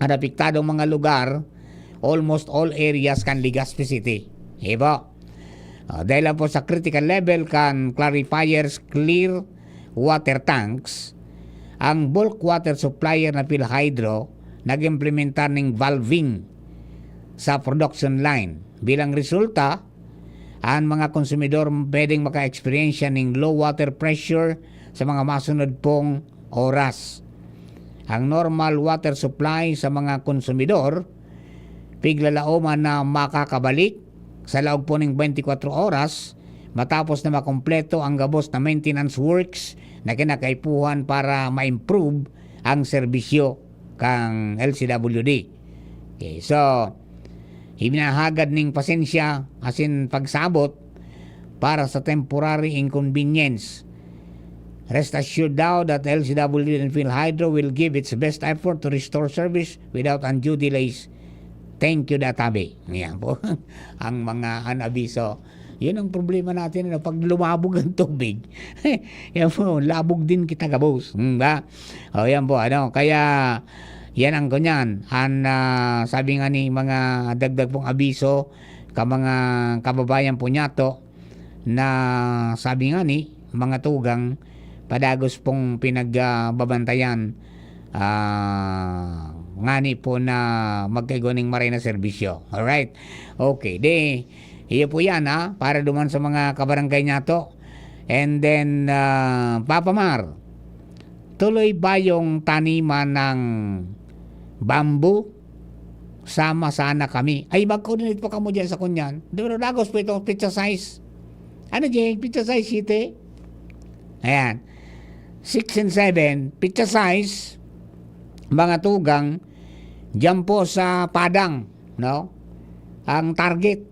Ang apektadong mga lugar, almost all areas kan Legazpi City. Ibo. Ah, dahil lang po sa critical level kan clarifier's clear water tanks, ang bulk water supplier na PhilHydro nag-implementar ning valving sa production line. Bilang resulta, ang mga konsumidor pwedeng maka-eksperyensya ning low water pressure sa mga masunod pong oras. Ang normal water supply sa mga konsumidor, piglalaoman na makakabalik sa laog po ning twenty-four oras matapos na makumpleto ang gabos na maintenance works na kinakaipuhan para ma-improve ang serbisyo kan L C W D. Okay, so, hinahagad ning pasensya asin pagsabot para sa temporary inconvenience. Rest assured daw that L C W D and PhilHydro will give its best effort to restore service without undue delays. Thank you, Databe. Yan po ang mga an abiso. Yun ang problema natin, ano, pag lumabog ang tubig. Yan po, labog din kita gabos. Hmm, ba? O, yan po, ano, kaya, yan ang kunyan. An, ah, sabi nga ni mga dagdag pong abiso, ka mga kababayan po niyato, na sabi nga ni mga tugang, padagos pong pinagbabantayan, ah, ngani po na magkaigwa ning maray na serbisyo. Alright. Okay, di, iyo po yan, ha, para duman sa mga kabarangay niyato. And then, ah, Papa Mar, tuloy ba yung taniman ng bamboo? Sama sana kami. Ay, mag-coordinate po kamo dyan sa kunyan. Pero dagos po itong pizza size. Ano, Jeng? Pizza size, siyete? Ayan. Six and seven, pizza size, mga tugang, dyan po sa Padang, no? Ang target,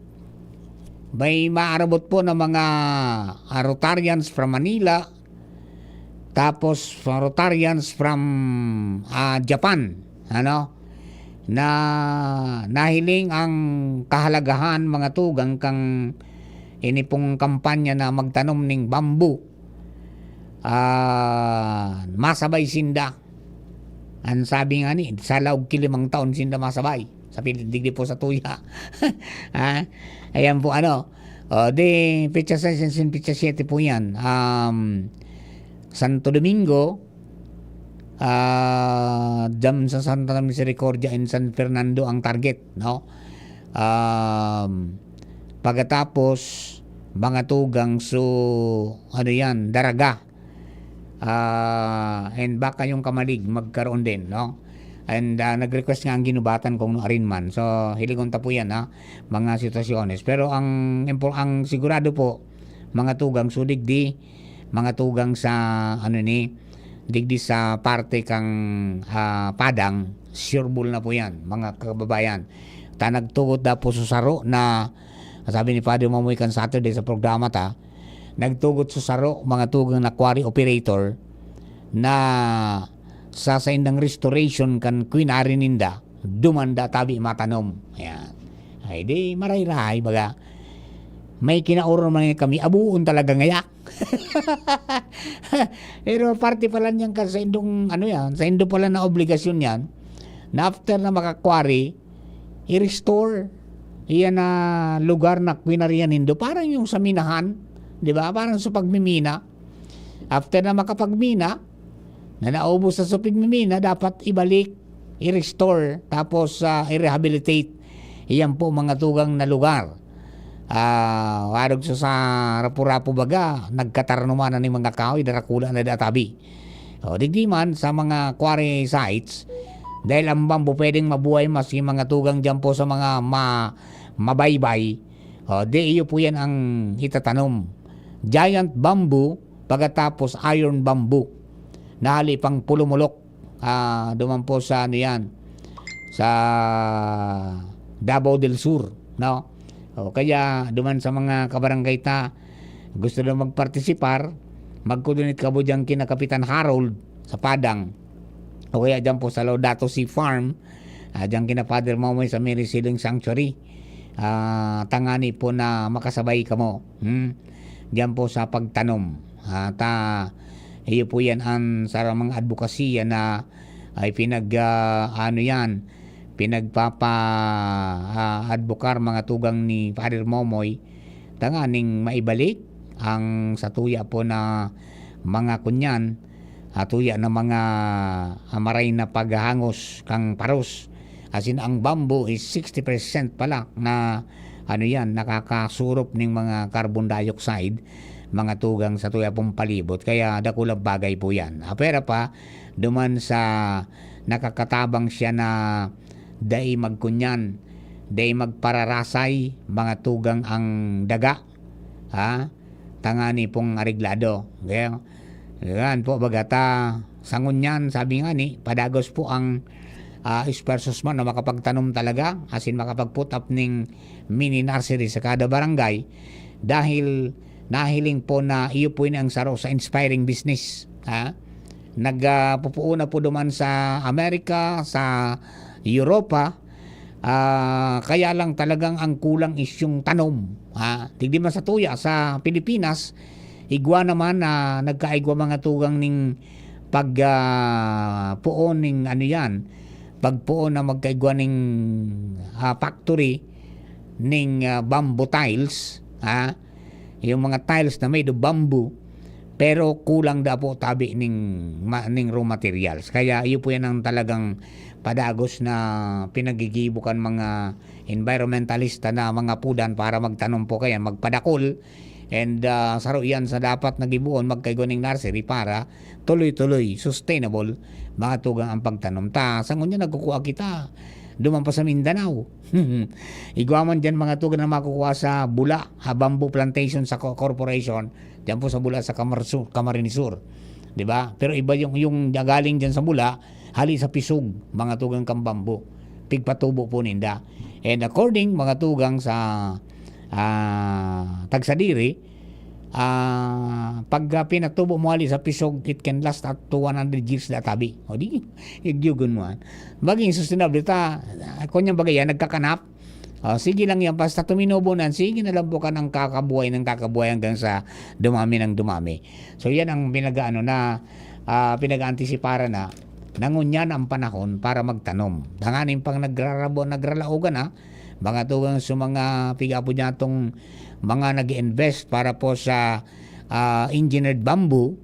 may maarabot po ng mga, ah, Rotarians from Manila, tapos mga Rotarians from, ah, Japan, ano? Na nahiling ang kahalagahan, mga tugang, kan ini pong kampanya na magtanom ning bamboo. Ah, masabay sinda. Ang sabi nga ni, sa laog ki limang taon sinda masabay. Sa pil-, digdi po sa tuya. Ha? Ayan po, ano. O, di, petsa sais and petsa siyete po yan. Um, Santo Domingo, ah, dyan sa Santa Misericordia and San Fernando ang target, no? Um, pagkatapos, mga tugang, so, ano yan, Daraga. Ah, and baka yung Camalig magkaroon din, no? And, ah, nag-request nga ang Ginubatan kung arin man. So, hiligon ta po yan, ha? Mga sitwasyones. Pero ang impo-, ang sigurado po, mga tugang, so digdi, mga tugang sa, ano ni, digdi sa parte kang, ah, Padang, sure ball na po yan, mga kababayan. Ta nagtugot da po sa saro na, sabi ni Father Mamoy kan Saturday sa programa ta, nagtugot sa saro, mga tugang na quarry operator, na sa saindang restoration kan quinary ninda, duman da tabi matanom. Ayan. Ay, di, maray-ray, baga. May kinaoron man kami, abuon talaga ngaya. Pero parte pala niyan ka sa indong, ano yan, sa indo pala na obligasyon yan, na after na makakwari, i-restore iyan na lugar na kwinarihan nindo. Parang yung sa minahan, di ba? Parang sa pagmimina. After na makapagmina, na naubos na sa pagmimina, dapat ibalik, i-restore, tapos, ah, i-rehabilitate. Iyan po mga tugang na lugar. Ah, warog sa, sa Rapu-Rapu baga, nagkataranuman na ni mga kahoy, darakula na databi. O, digdi man sa mga quarry sites, dahil ang bamboo pwedeng mabuhay maski mga tugang dyan po sa mga ma-, mabaybay. O, di iyo po yan ang itatanom. Giant bamboo, pagkatapos iron bamboo. Nahali pang pulumulok. Ah, duman po sa ano yan, sa Davao del Sur, no? O, kaya duman sa mga kabarangay ta, gusto na magpartisipar, Magkudunit kamo diyan kina Kapitan Harold sa Padang. O kaya diyan po sa Laudato Si Farm, ah, diyan kina Father Momoy sa Mary Sealing Sanctuary. Ah, tangani po na makasabay kamo. Hmm? Diyan po sa pagtanom. Ah, ta, iyo po yan ang sarang mga advokasya na ay pinag, ah, ano yan, pinagpapa, ah, adbukar mga tugang ni Father Momoy tanganing maibalik ang satuya po na mga kunyan, ah, tuya na mga, ah, maray na paghahangos kan paros. As in, ang bamboo is sixty percent pala na ano yan, nakakasurop ning mga carbon dioxide, mga tugang sa tuya pong palibot. Kaya dakulang bagay po yan. Apera pa, duman sa nakakatabang siya na dai magkunyan, dai magpararasay, mga tugang ang daga, ha? Tangani pong areglado. Okay? Yan po, baga ta, sa ngunyan, sabi nga ni, padagos po ang, ah, esfuerzos mo na makapagtanom talaga, as in makapag-put up ning mini nursery sa kada barangay, dahil nahiling po na iyo po ini ang saro sa inspiring business, ha? Nag, ah, pupuon na po duman sa Amerika, sa Europa, ah, kaya lang talagang ang kulang is yung tanom, ha? Digdi man sa tuya, sa Pilipinas, igwa naman na nagkaigwa mga tugang ning pag, ah, puon ning ano yan, pagpuon na magkaigwa ning, ah, factory ning, ah, bamboo tiles, ha? Yung mga tiles na made of bamboo, pero kulang da po tabi ning ma-, ning raw materials. Kaya iyo po yan ang talagang padagos na pinagigibo kan mga environmentalista na mga pudan para magtanom po kaya magpadakol. And, ah, saro yan sa dapat na giboon magkaigwa ning nursery para tuloy-tuloy, sustainable, mga tugang ang pagtanom ta. Sa ngunyan nagkukuha kita, duman pa sa Mindanao. Igwa man dyan mga tugang na makukuha sa Bula, ha, Bamboo Plantation sa co-, corporation, dyan po sa Bula sa Camarsu-, Camarines Sur. Di ba? Pero iba yung, yung galing dyan sa Bula, hali sa Pisug, mga tugang kan bamboo. Pigpatubo po ninda. And according, mga tugang sa, ah, tagsadiri, ah, pag, ah, pinatubo mo hali sa Pisug, it can last up to one hundred years da tabi. O di, igyogon mo, ah. Maging sustainable ta, ah, kunyang bagay yan, nagkakanap. O, sige lang yan, basta tuminubo na, sige na lang po ka ng kakabuhay, ng kakabuhay hanggang sa dumami ng dumami. So, yan ang pinag-aano na, ah, pinag-aantisiparan na, na ngunyan ang panahon para magtanom. Tanganing pang nagrarabo, nagralaogan na, mga tugang sa mga pigapo niya tong mga nag-invest para po sa, ah, engineered bamboo,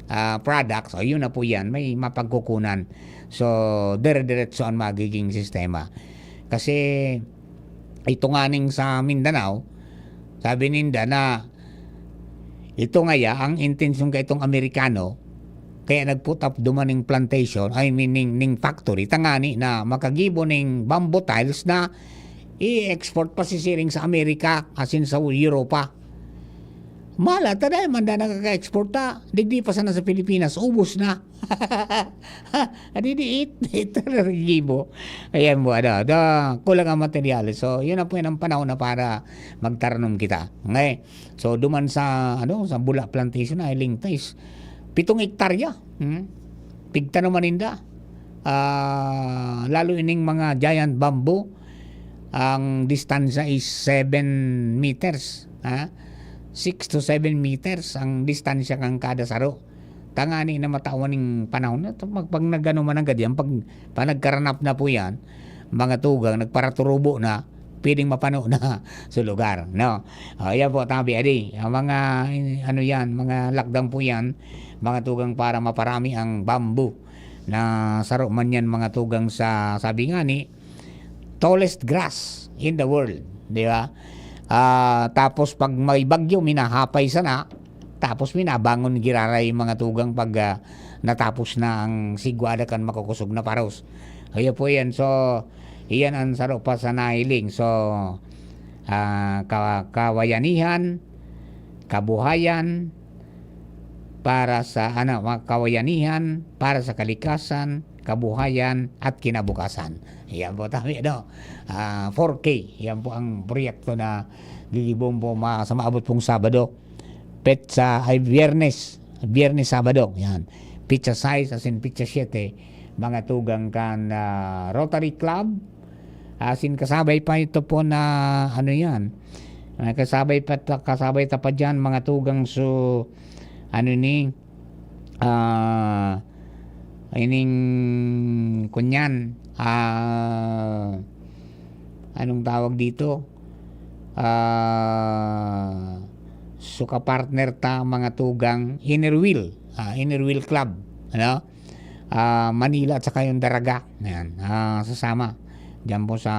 ah, products. O, yun na po yan, may mapagkukunan. So, dire-diretso ang magiging sistema. Kasi, ito nga ning sa Mindanao, sabi ninda na ito ngaya ang intensyon ka itong Amerikano, kaya nag-put up duman ning plantation, I mean, ning, ning factory, tangani na makagibo ning bamboo tiles na i-export pa sisiring sa Amerika, asin sa Europa. Mala, ta dai man da nakaka-export ta. Digdi pa sana sa Pilipinas, ubos na. Adi di it, it, gibo. Ayan po, ano, da, kulang ang materyales. So, yun na po yan ang panahon na para magtaranom kita. Okay? So, duman sa, ano, sa Bula Plantation, ay lingtais. Pitong hektarya. Hmm? Pigtanaman ninda. Ah, lalo ining mga giant bamboo, ang distansya is seven meters. Ha? Six to seven meters ang distansya kan kada saro. Tangani na matawan ning panahon na to, mag-, pag nagano man ang gadiyan, pag, pag nagkaranap na po yan, mga tugang, nagparaturubo na, pwedeng mapano na sa lugar, no? O, yan po, tabi, adi, ang mga, ano yan, mga lakdang po yan, mga tugang para maparami ang bamboo na saro man yan, mga tugang sa, sabi nga ni, tallest grass in the world, di ba? Ah, tapos pag may bagyo, minahapay sana, tapos minabangon giraray mga tugang pag, ah, natapos na ang sigwada kan makukusog na paros. Ayo po yan. So, iyan ang saro pa sa nahiling. So, ah, ka-, kawayanihan, kabuhayan, para sa, ano, mga kawayanihan, para sa kalikasan, kabuhayan, at kinabukasan. Yan po, tabi, ano? Ah, four K. Yan po ang proyekto na gigibon po ma-, sa maabot pong Sabado. Petsa ay Biyernes. Biyernes, Sabado, yan. Pitsa sais asin pitsa siyete, mga tugang kan, ah, Rotary Club. Asin kasabay pa ito po na, ano yan, ah, kasabay pa ta-, kasabay ta pa diyan, mga tugang. So, ano ni, ah, ining kunyan, ah, anong tawag dito? Ah, suka partner ta, mga tugang, Inner Wheel, ah, Inner Wheel Club, ano? Ah, Manila at saka yung Daraga, ayan, ah, sasama diyan po sa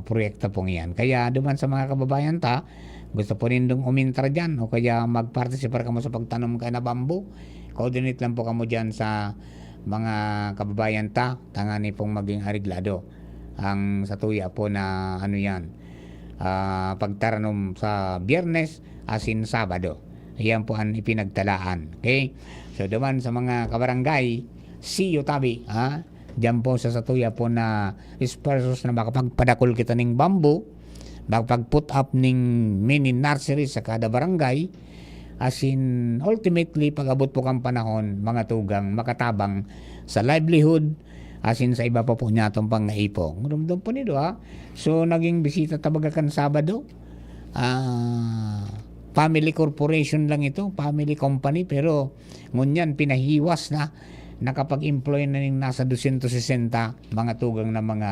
proyekto pong iyan. Kaya duman sa mga kababayan ta, gusto po nindong umintra diyan o kaya magpartisipar kamo sa pagtanom kayo na bamboo, coordinate lang po kamo diyan sa mga kababayan ta, tangani pong maging areglado ang satuya po na, ano yan, ah, pagtaranom sa Biyernes asin Sabado. Iyan po an ipinagtalaan. Okay? So, duman sa mga kabarangay, see you tabi, ha? Diyan po sa satuya po na esfuerzos na makapagpadakul kita ning bamboo, makapag-put up ning mini nursery sa kada barangay, asin ultimately, pag-abot po kan panahon, mga tugang, makatabang sa livelihood, asin sa iba pa po niyatong pangaipo. Dumdum po nindo, ha? So, naging bisita ta baga kan Sabado. Ah, family corporation lang ito, family company, pero ngunyan pinahiwas na, nakapag-employ na ning nasa dosyentos sesenta mga tugang na mga,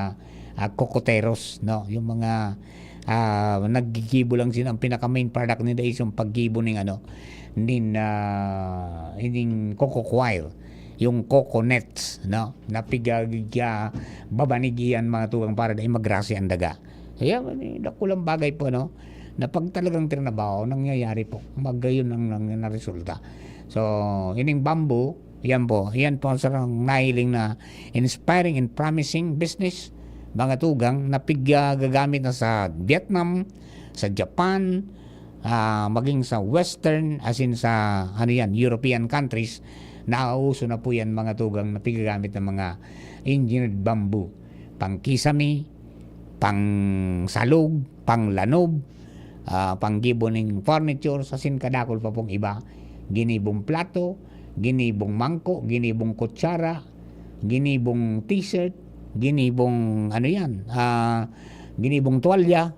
ah, kokoteros, no? Yung mga, ah, naggigibo lang sila, ang pinaka-main product nila is yung paggibo ning ano, nin, ah, ining coco coir, yung coco nets, no? Na piga-, piga-, babanig iyan, mga tugang, para dai magrasi ang daga. Kaya, eh, dakulang bagay po, no? Na pag talagang trinabaho, nangyayari po. Magayon ang, ang naresulta. So, ining bamboo, yan po. Yan po ang sarang nahiling na inspiring and promising business, mga tugang, na pig-, ah, gagamit na sa Vietnam, sa Japan, ah, maging sa Western, as in sa, ano yan, European countries, nauuso na po yan, mga tugang, na pigagamit ng mga engineered bamboo. Pang kisame, pang salog, pang lanob, ah, panggibo ning furniture, asin kadakul pa pong iba. Ginibong plato, ginibong mangko, ginibong kutsara, ginibong t-shirt, ginibong ano yan, ah, ginibong tuwalya,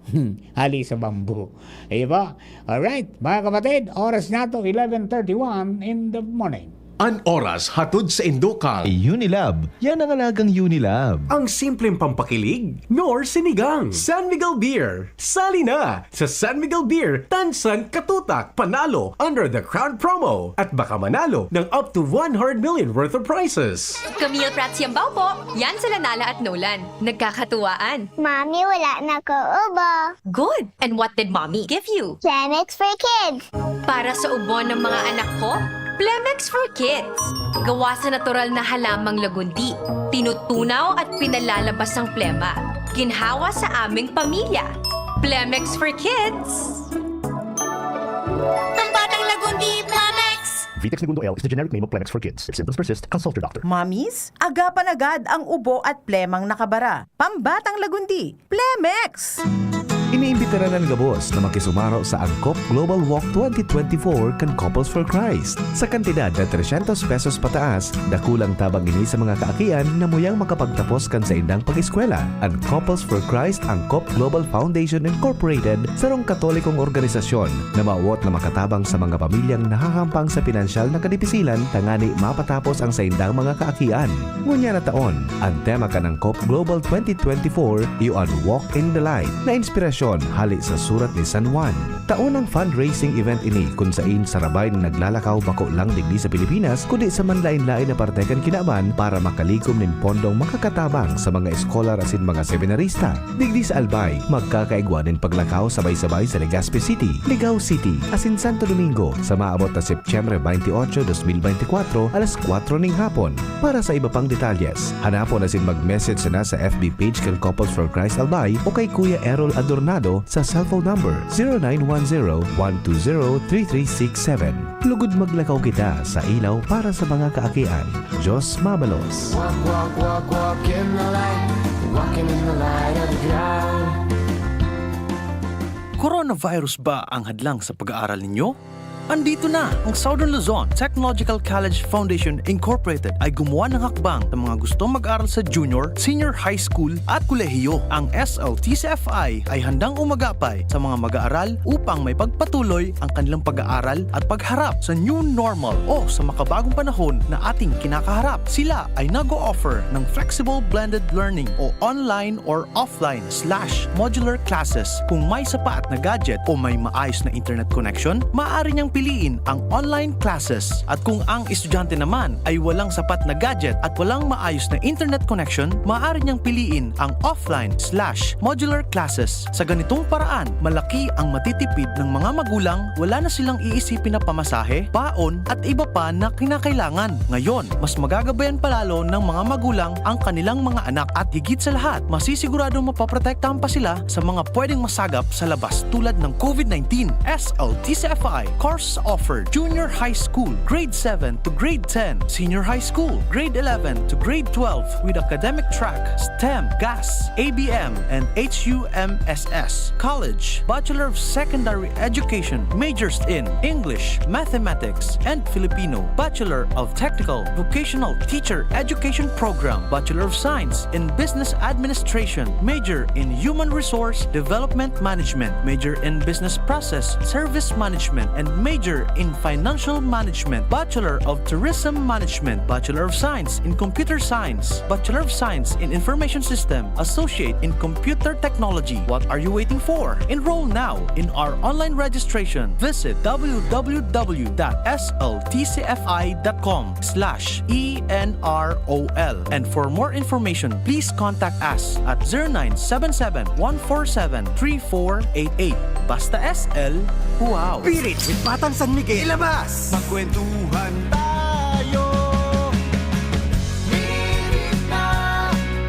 hali sa bamboo. Di ba? Alright, mga kapatid, oras na to, eleven thirty-one in the morning. An oras hatod sa indo kan Unilab. Yan ang alagang Unilab. Ang simpleng pampakilig, nor sinigang. San Miguel Beer. Sali na sa San Miguel Beer Tansan Katutak Panalo Under the Crown Promo at baka manalo ng up to one hundred million worth of prizes. Camille Prats Yambao po. Yan sila Nala at Nolan. Nagkakatuwaan. Mami, wala na ko ubo. Good! And what did Mommy give you? Plemex for Kids. Para sa ubo ng mga anak ko, Plemex for Kids. Gawa sa natural na halamang lagundi. Tinutunaw at pinalalabas ang plema. Ginhawa sa aming pamilya. Plemex for Kids. Pambatang Lagundi, Plemex! Vitex Negundo L is the generic name of Plemex for Kids. If symptoms persist, consult your doctor. Mommies, agapan agad ang ubo at plemang nakabara. Pambatang Lagundi, Plemex! Iniimbitaran an gabos na makisumaro sa Angkop Global Walk twenty twenty-four kan Couples for Christ. Sa kantidad na tresyentos pesos pataas, dakulang tabang ini sa mga kaakian na muyang makapagtapos kan saindang pag-eskwela. An Couples for Christ Angkop Global Foundation Incorporated, sarong Katolikong organisasyon na mawot na makatabang sa mga pamilyang nahahampang sa pinansyal na kadipisilan tangani mapatapos ang saindang mga kaakian. Ngunyan na taon, an tema kan Angkop Global twenty twenty-four iyo an Walk in the Light, na inspirasyon hali sa surat ni San Juan. Taonang fundraising event ini kun sain sarabay na naglalakaw bako lang digdi sa Pilipinas, kundi sa manlaen-laen na parte kan kinaban para makalikom nin pondong makakatabang sa mga eskolar asin mga seminarista. Digdi sa Albay, magkakaigwa nin paglakaw sabay-sabay sa Legazpi City, Ligao City, asin Santo Domingo sa maabot na Setyembre twenty-eight, twenty twenty-four, alas kwatro ning hapon. Para sa iba pang detalyes, hanapon asin mag-message sana sa F B page kan Couples for Christ Albay o kay Kuya Errol Adornado sa cellphone number zero nine one zero, one two zero, three three six seven. Lugod maglakaw kita sa ilaw para sa mga kaakian. Diyos mabalos. Walk, walk, walk, walk in the light. Walking in the light of God. Coronavirus ba ang hadlang sa pag-aaral ninyo? Andito na ang Southern Luzon Technological College Foundation Incorporated ay gumawa ng hakbang sa mga gustong mag-aral sa junior, senior high school at kolehiyo. Ang S L T C F I ay handang umagapay sa mga mag-aaral upang may pagpatuloy ang kanilang pag-aaral at pagharap sa new normal o sa makabagong panahon na ating kinakaharap. Sila ay nag-o-offer ng flexible blended learning o online or offline slash modular classes. Kung may sapat na gadget o may maayos na internet connection, maaari niyang piliin ang online classes. At kung ang estudyante naman ay walang sapat na gadget at walang maayos na internet connection, maaari niyang piliin ang offline slash modular classes. Sa ganitong paraan, malaki ang matitipid ng mga magulang, wala na silang iisipin na pamasahe, baon, at iba pa na kinakailangan. Ngayon, mas magagabayan palalo ng mga magulang ang kanilang mga anak at higit sa lahat, masisiguradong mapoprotektahan pa sila sa mga pwedeng masagap sa labas tulad ng COVID nineteen. S L T C F I course offered: junior high school, grade seven to grade ten, senior high school, grade eleven to grade twelve, with academic track, STEM, GAS, A B M, and H U M S S. College, Bachelor of Secondary Education, majors in English, Mathematics, and Filipino, Bachelor of Technical Vocational Teacher Education Program, Bachelor of Science in Business Administration, major in Human Resource Development Management, major in Business Process Service Management, and major in Financial Management, Bachelor of Tourism Management, Bachelor of Science in Computer Science, Bachelor of Science in Information System, Associate in Computer Technology. What are you waiting for? Enroll now in our online registration. Visit w w w dot s l t c f i dot com slash e n r o l. And for more information, please contact us at zero nine seven seven, one four seven, three four eight eight. Basta S L, wow! Spirit with Batang San Miguel. Ilabas! Magkwentuhan tayo. Hirit na,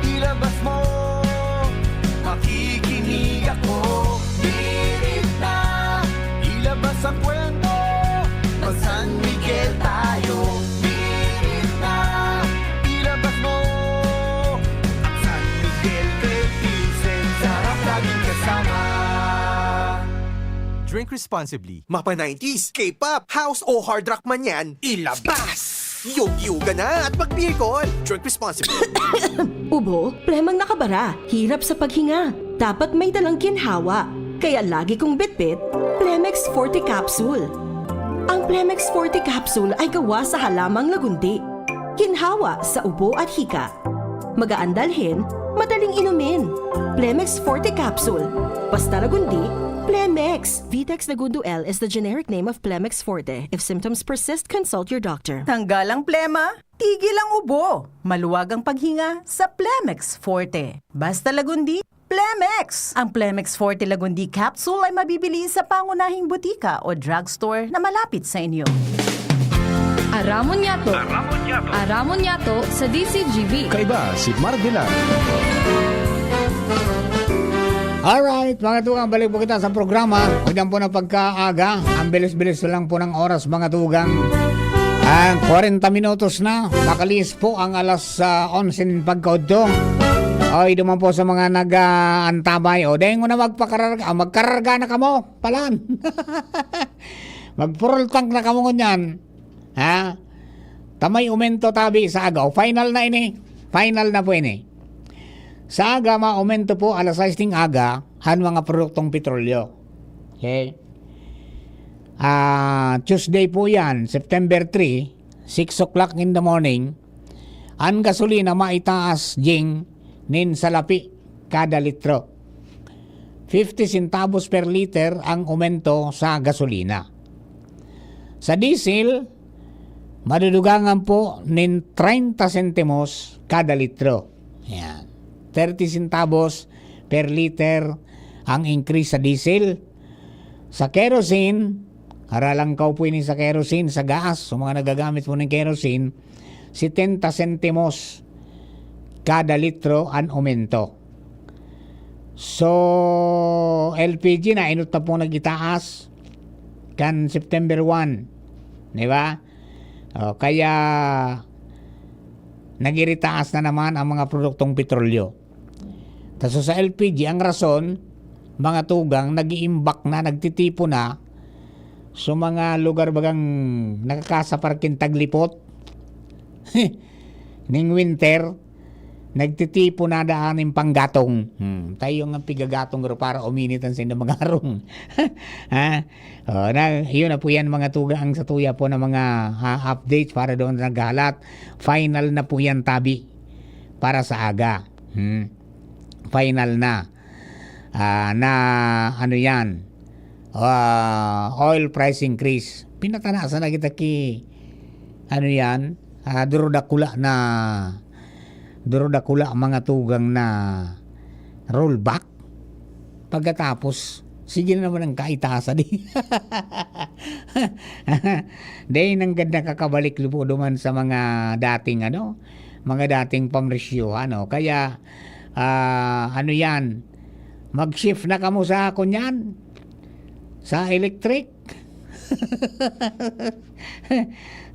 ilabas mo. Makikinig ako. Hirit na, ilabas ang kwento. Mag San Miguel tayo. Hirit na, ilabas mo. Ang San Miguel Philippine Sen, sarap laging kasama. Drink responsibly. Mapa nineties, K-pop, house o hard rock man yan, ilabas! Yug-yugan na at mag-Bicol! Drink responsibly. Ubo, plemang nakabara, hirap sa paghinga. Dapat may dalang ginhawa. Kaya lagi kong bitbit, Plemex Forte Capsule. Ang Plemex Forte Capsule ay gawa sa halamang lagundi. Ginhawa sa ubo at hika. Magaan dalhin, madaling inumin. Plemex Forte Capsule. Basta Lagundi, Plemex. Vitex Lagundo L is the generic name of Plemex Forte. If symptoms persist, consult your doctor. Tanggal ang plema, tigil ang ubo. Maluwag ang paghinga sa Plemex Forte. Basta Lagundi, Plemex. Ang Plemex Forte Lagundi Capsule ay mabibili sa pangunahing butika o drugstore na malapit sa inyo. Aramon Yato. Aramon Yato. Aramon Yato sa D C G B. Kaiba si Mark Villar. Alright, mga tugang, balik po kita sa programa. Huwag po na pagkaaga. Ang bilis-bilis lang po ng oras, mga tugang. Ang kwarenta minutos na. Makalihis po ang alas, ah, onse nin pagkaudto. Oy, duman po sa mga nag-aantabay. O, dahil mo na magpakararga. Ah, magkararga na kamo. Palan. Magpurultang na kamo ngunyan. Ha? Ta may umento tabi sa aga. O, final na ini. Final na po ini. Sa aga, maumento po alas sais ning aga an mga produktong petrolyo. Okay? Ah, Tuesday po yan, September three, six o'clock in the morning, an gasolina maitaas, Jing, nin salapi kada litro. Fifty centavos per liter ang umento sa gasolina. Sa diesel, madudugangan po nin treinta sentimos kada litro. Yan. Thirty centavos per liter ang increase sa diesel. Sa kerosene, haralangkaw po ini sa kerosene, sa gas, sa mga nagagamit po ng kerosene, setenta sentimos kada litro an aumento. So, L P G na inot na pong nagitaas kan September one, di ba? O, kaya nagiritaas na naman ang mga produktong petrolyo. Taso sa L P G, ang rason, mga tugang, nag-iimbak na, nagtitipon na So, mga lugar bagang nakakasapar kin taglipot, ning winter, nagtitipon na daan nin panggatong. Hmm, tayo nga pigagatong ro para uminit ang sindang mga harong. Ha? Oh, na, yun na po yan, mga tugang, sa tuya po ng mga, ah, updates para doon sa naghahalat. Final na po yan, tabi, para sa aga. Hmm. Final na. Ah, na ano yan, ah, oil price increase. Pinatanasan na kita ki, ano yan, ah, duro dakula na, duro dakula, mga tugang, na rollback. Pagkatapos, sige na naman ang kaitasan. Dahil nanggad nakakabalik lupo duman sa mga dating, ano, mga dating pamresyuhan, no? Kaya, ah, ano yan, mag-shift na kamo sa, kunyan, sa electric.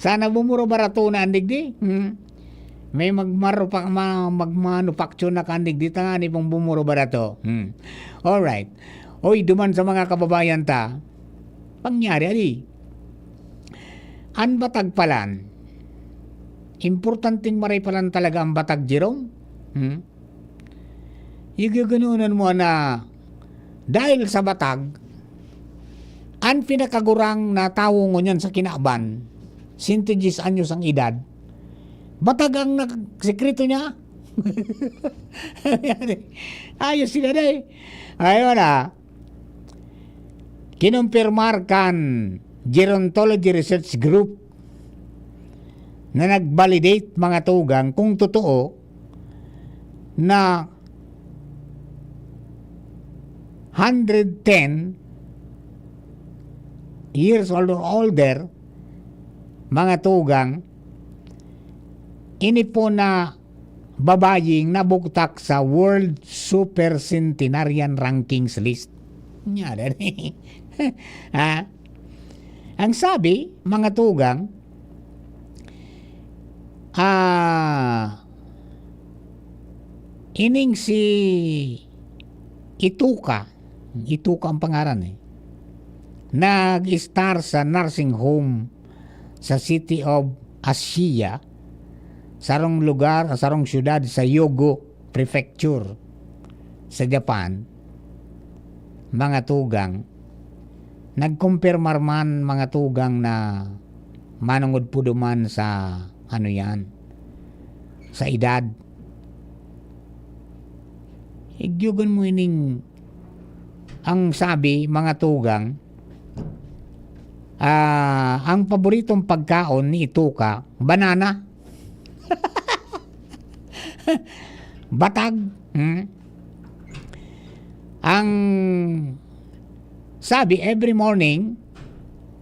Sana bumuro barato na an digdi. Hmm. May magmarupa-, ma-, magmanufacture na kan digdi, tangani pong bumuro barato. Hmm. Alright. Oy, duman sa mga kababayan ta, pangyari, ali. An batag palan, importanteng maray palan talaga an batag, Jerome. Hmm? Igaganunan mo na dahil sa batag, an pinakagurang na tawo ngunyan sa kinaban, sento dyes anyos ang edad, batag ang nag-, sekreto niya. Ayos sila, day. Ayun, ah. Kinumpirmar kan Gerontology Research Group na nag-validate, mga tugang, kung totoo na hundred ten years old or older, mga tugang, ini po na babayeng nabugtak sa World Supercentenarian Rankings list. Nya, dali. Ha? Ang sabi, mga tugang, ah, ining si Ituka, Ituka ang pangaran eh, nag-star sa nursing home sa City of Ashiya, sarong lugar, sarong syudad sa Hyogo Prefecture, sa Japan, mga tugang, nagkumpirmar man, mga tugang, na manongod po duman sa, ano yan, sa edad. Igyogon mo ining, ang sabi, mga tugang, ah, ang paboritong pagkaon ni Ituka, banana. Batag. Hmm? Ang sabi, every morning,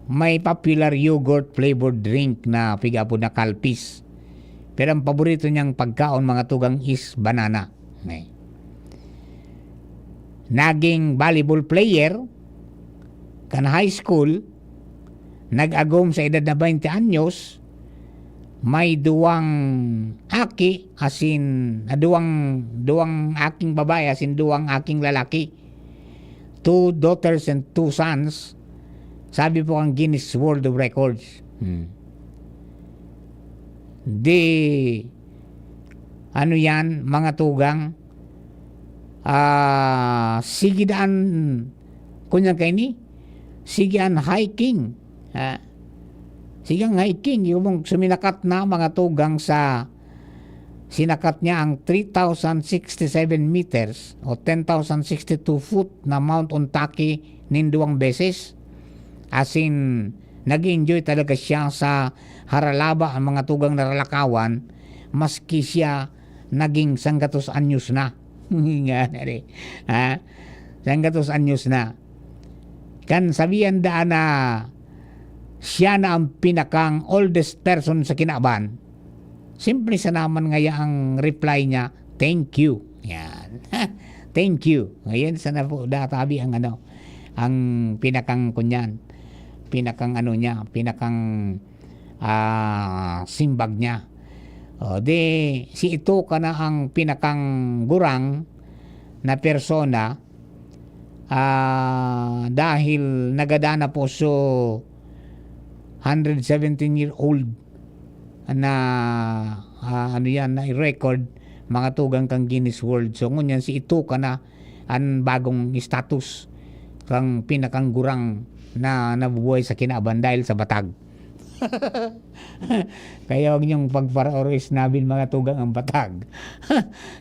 may popular yogurt flavored drink na pigapod na Calpis. Pero ang paborito niyang pagkaon, mga tugang, is banana. Okay. Naging volleyball player kan high school, nag-agom sa edad na baynte anyos, may duwang aki, asin, ah, duwang, duwang aking babae, asin duwang aking lalaki. Two daughters and two sons. Sabi po ang Guinness World of Records. Hmm. Di, ano yan, mga tugang, ah, sige daan, kunyan kaini, sige an hiking, ha? Sige ang hiking, yung suminakat na, mga tugang, sa sinakat niya ang three thousand sixty-seven meters o ten thousand sixty-two foot na Mount Ontake nin duwang beses. Asin, nag-enjoy talaga siya sa haralaba ang mga tugang na ralakawan, maski siya naging sanggatos anyos na. Nga na rin. Ha? Sanggatos anyos na. Kan sabihan daan na siya na ang pinakang oldest person sa kinaban. Simple sa naman ngaya ang reply niya, "Thank you." Yan. "Thank you." Ngayon, sana po, databi ang ano, ang pinakang kunyan, pinakang ano niya, pinakang, ah, simbag niya. O, di, si Ituka na ang pinakang gurang na persona Ah, dahil nagadan na po so hundred seventeen year old na, ah, ano yan, na i-record, mga tugang, kan Guinness World. So, ngunyan si Ituka na an bagong status kan pinakang gurang na nabubuhay sa kinaban dahil sa batag. Kaya wag niyong pagparaorisnabin, mga tugang, ang batag.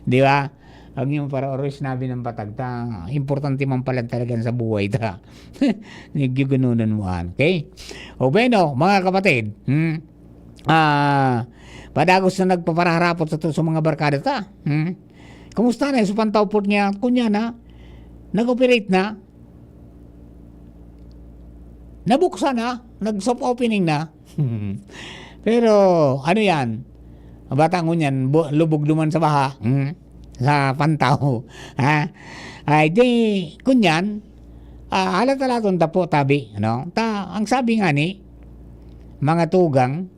Di ba? Wag niyong paraorisnabin ang batag. Ta, importante man pala talaga sa buhay ta. Nagyugununan mo, an. Okay? O bueno, mga kapatid, hmm? Ah, padagos na nagpaparaharapot sa to, sa mga barkada ta. Hmm? Kumusta na yung sa Pantaw Port niya? Kunya na, nag-operate na, nabuksan na, nag-soft opening na. Pero, ano yan? Bata ngunyan, bu-, lubog duman sa baha. Hmm? Sa Pantaw. Ha? Ay, di, kunyan, ah, halata-laton ta po, tabi, ano? Ta, ang sabi nga ni, mga tugang,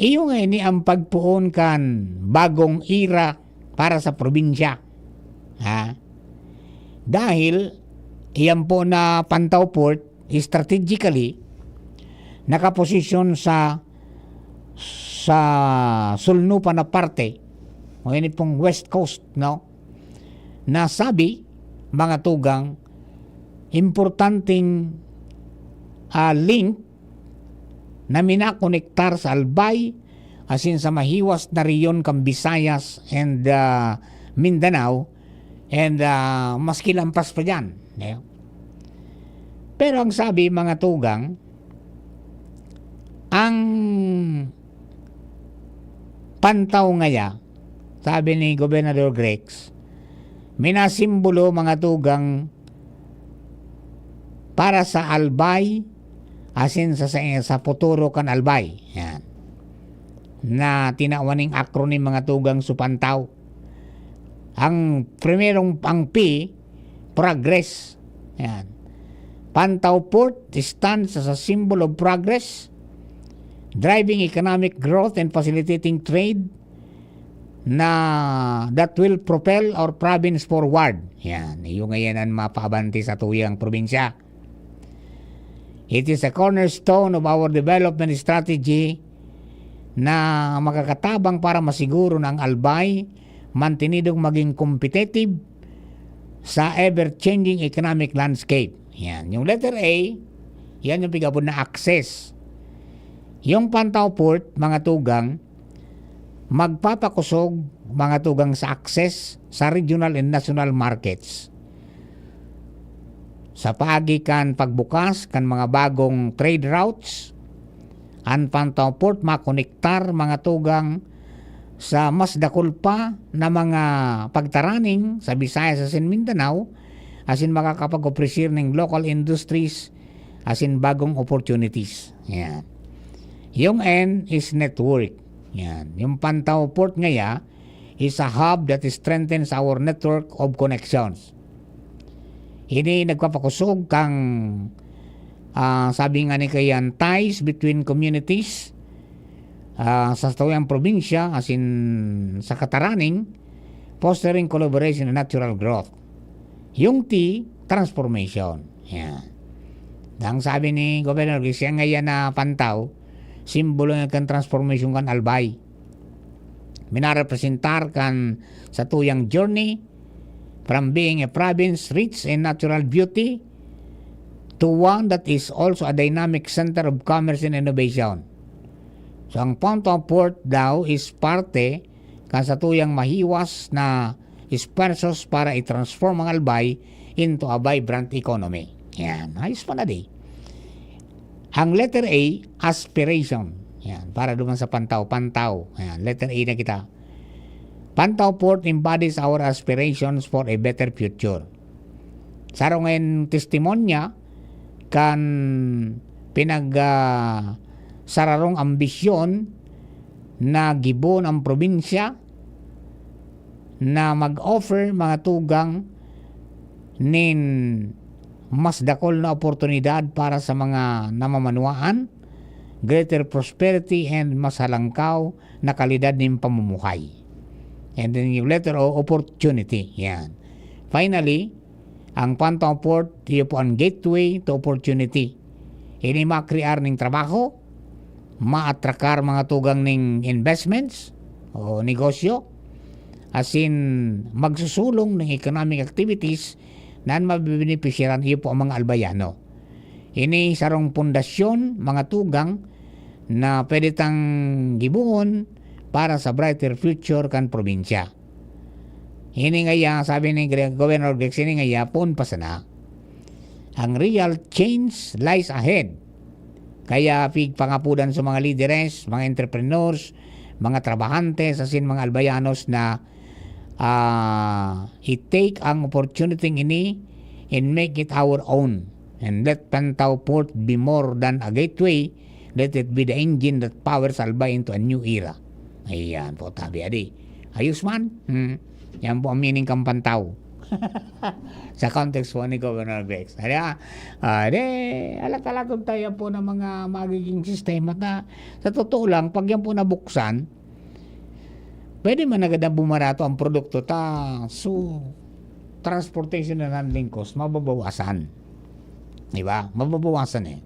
iyo nga ini ang pagpoon kan bagong era para sa probinsya. Ha? Dahil iyan po na Pantaw Port, strategically, nakaposisyon sa, sa sulnupan na parte, o ini pong West Coast, no? Na sabi, mga tugang, importanteng, ah, link na minakonektar sa Albay, asin sa mahiwas na rehiyon kan Visayas and, ah, Mindanao, and, ah, maski lampas pa diyan, no? Pero ang sabi, mga tugang, ang Pantaw ngaya, sabi ni Gobernador Grex, minasimbolo, mga tugang, para sa Albay, asin sa, sa, sa futuro kan Albay. Yan. Na tinawan ning acronym, mga tugang, sa Pantaw. Ang primerong, ang P, progress. Yan. Pantaw Port stands as a symbol of progress, driving economic growth and facilitating trade na that will propel our province forward. Yan. Iyo nga yan ang mapaabanti sa tuyang probinsya. It is a cornerstone of our development strategy na makakatabang para masiguro na ang Albay mantinidong maging competitive sa ever-changing economic landscape. Yan. Yung letter A, yan yung pigabon na access. Yung Pantaw Port, mga tugang, magpapakosog, mga tugang, sa access sa regional and national markets. Sa paagi kan pagbukas kan mga bagong trade routes, an Pantaw Port makonektar, mga tugang, sa mas dakul pa na mga pagtaraning sa Visayas asin Mindanao, asin makakapag-opresir ning local industries asin bagong opportunities. Yan. Yung N is network. Yan. Yung Pantaw Port ngaya is a hub that strengthens our network of connections. Ini nagpapakosog kang, ah, sabi nga ni kayan, ties between communities, ah, sa tuyang probinsya, asin sa kataraning, fostering collaboration and natural growth. Yung T, transformation. Yan. Ang sabi ni Governor Grex, siya ngayon na Pantaw, simbolo nga kan transformation kan Albay. Minarepresentar kan sa tuyang journey from being a province rich in natural beauty to one that is also a dynamic center of commerce and innovation. So, ang Pantaw Port daw is parte kan sa tuyang mahiwas na esfuerzos para i-transform ang Albay into a vibrant economy. Yan. Ayos pa na di. Ang letter A, aspiration. Yan. Para duman sa Pantaw. Pantaw. Yan. Letter A na kita. Pantaw Port embodies our aspirations for a better future. Saro ngayon testimonya kan pinag, ah, sararong ambisyon na gibo ng probinsya na mag-offer, mga tugang, nin mas dakul na oportunidad para sa mga namamanwaan, greater prosperity, and mas halangkaw na kalidad nin pamumuhay. And then yung letter O, opportunity. Yan. Finally, Ang Pantaw Port, iyo po ang gateway to opportunity. Ini makrear ning trabaho, maatrakar mga tugang ning investments o negosyo, asin magsusulong ning economic activities na an mabebenepisyaran iyo po ang mga Albayano. Ini sarong pundasyon, mga tugang, na pwede tang gibohon para sa brighter future kan probinsya. Ini ngaya, sabi ni Gre-, Governor Grex, ini ngaya, poon pa sana. Ang real change lies ahead. Kaya pigpangapodan sa mga lideres, mga entrepreneurs, mga trabahante, asin mga Albayanos na, ah, i-take ang opportunity ini and make it our own. And let Pantaw Port be more than a gateway. Let it be the engine that powers Albay into a new era. Ayan po, tabi adi. Ayos man. Hmm. Yan po ang meaning kan Pantaw. Sa context po ni Governor Grex. Kaya, ah, de, alat-alatod tayo po ng mga magiging sistema na, sa totoo lang, pag yan po nabuksan, pwede man agad na bumarato ang produkto ta, so, transportation and handling cost, mababawasan. Di ba? Mababawasan eh.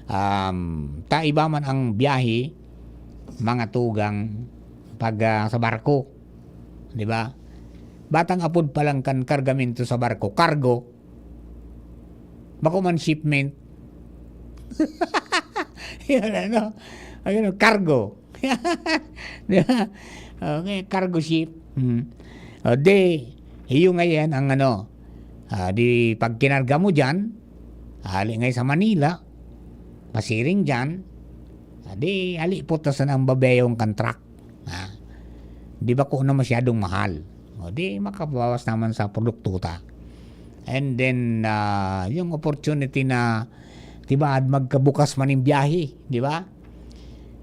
Um, ta iba man ang biyahe, mga tugang, pag, ah, sa barko. Di ba? Batang apod pa lang kan kargamento sa barko, cargo. Bako man shipment. Yun, ano? Ayun, cargo. Di ba? Okay, cargo ship. Hmm. O, di, iyo ngayon ang ano, ah, di pag kinarga mo dyan, hali ngay sa Manila, pasiring dyan, ah, di, hali po ta sa nang babeyong kan truck. Ah, di ba kung ano masyadong mahal? O, di, makabawas naman sa produkto ta. And then, ah, yung opportunity na, di ba, magkabukas man yung biyahe, di ba?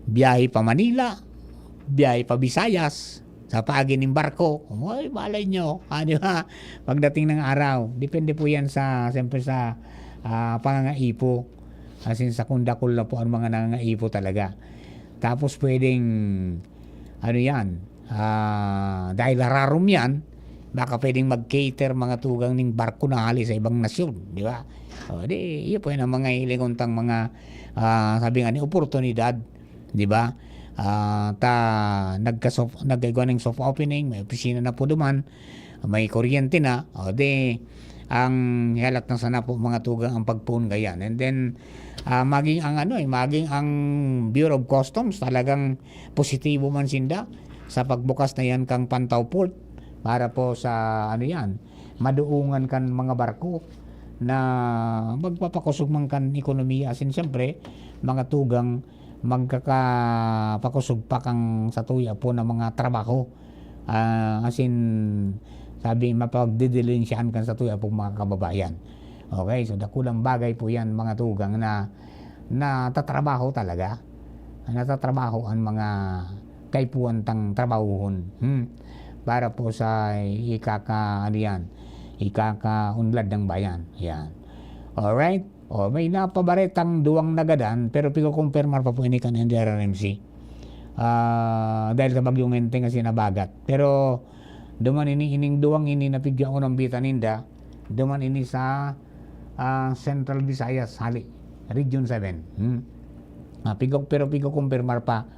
Biyahe pa Manila, biyahe pa Visayas, sa paagi ning barko. Oy, malay nyo, ah, di ba? Pagdating ng araw, depende po yan sa, siyempre sa, ah, pangangaipo. As in, sa kung dakul na po ang mga nangangaipo talaga. Tapos pwedeng, ano yan, ah, dahil hararom yan, baka pwedeng mag-cater mga tugang ning barko na hali sa ibang nasyon, di ba? O, di, iyo po yan ang mga hilingon tang mga, ah, sabi nga ni, oportunidad, di ba? Ah, ta, nagka-soft, nagkaigwa ning soft opening, may opisina na po duman, may kuryente na, o di, ang halat na sana po mga tugang ang pagpuon gayan. And then, ah, maging ang ano eh, maging ang Bureau of Customs talagang positibo man sinda sa pagbukas na yan kang Pantaw Port para po sa ano yan, maduungan kan mga barko na magpapakosog man kan ekonomiya. Asin siyempre, mga tugang magkakapakosog pa kang satuya po na mga trabaho. Ah, asin, sabi, mapagdidilinsyahan kan satuya pong mga kababayan. Okay, so dakulang bagay po yan, mga tugang, na natatrabaho talaga. Natatrabaho ang mga kaipuhan tang trabahuhon. Hmm. Para po sa ikaka, ano yan, ikakaunlad ng bayan. Yan. Alright? O, may napabaretang duwang nagadan, pero pigkukumpirmar pa po ini kan N D R R M C. Ah, dahil sa Bagyong Enteng kasi nabagat. Pero duman ini, ining duwang ini na pigya ko ng bita ninda, duman ini sa, ah, Central Visayas, hali, Region seven. Hmm. Ah, pigok-, pero pigkukumpirmar pa,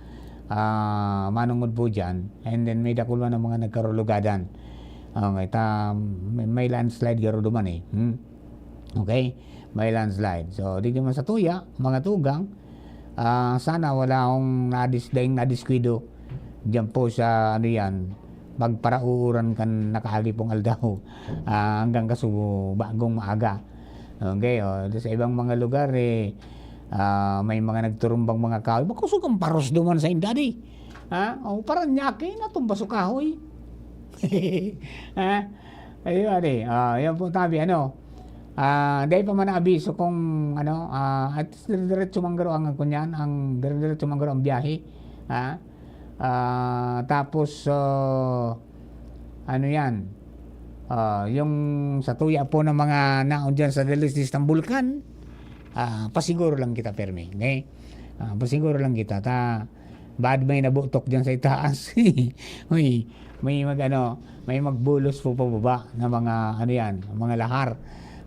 ah, manungod po dyan. And then may dakul man ang mga nagkarulugadan. Okay, ta, may, may landslide garo duman eh. Hmm? Okay? May landslide. So, di naman sa tuya, mga tugang, ah, sana wala akong nadis-, daing nadiskwido diyan po sa, ano yan, pagparauran kan nakaagi pong aldaw, ah, hanggang kasubo, bagong maaga. Okay, o, sa ibang mga lugar, eh, ah, may mga nagturumbang mga kahoy. Makusog ang paros duman sa indadi. Ha? O, Paranaque, natumba sa kahoy. Ha? Ayun, ade. Ah, yan po, tabi, ano? Ah, dahil pa man naabiso kung, ano, ah, at dire-diretso man garo ang, kunyan, ang dire-diretso man garo ang biyahe. Ha? Ah, tapos, ah, ano yan? Ah, yung sa tuya po ng mga naon dyan sa dalisdis ng bulkan, ah, pasiguro lang kita, permi. Okay? Ah, pasiguro lang kita. Ta, Bad may nabutok diyan sa itaas. Uy, may mag-ano, may magbulos po pababa na mga, ano yan, mga lahar.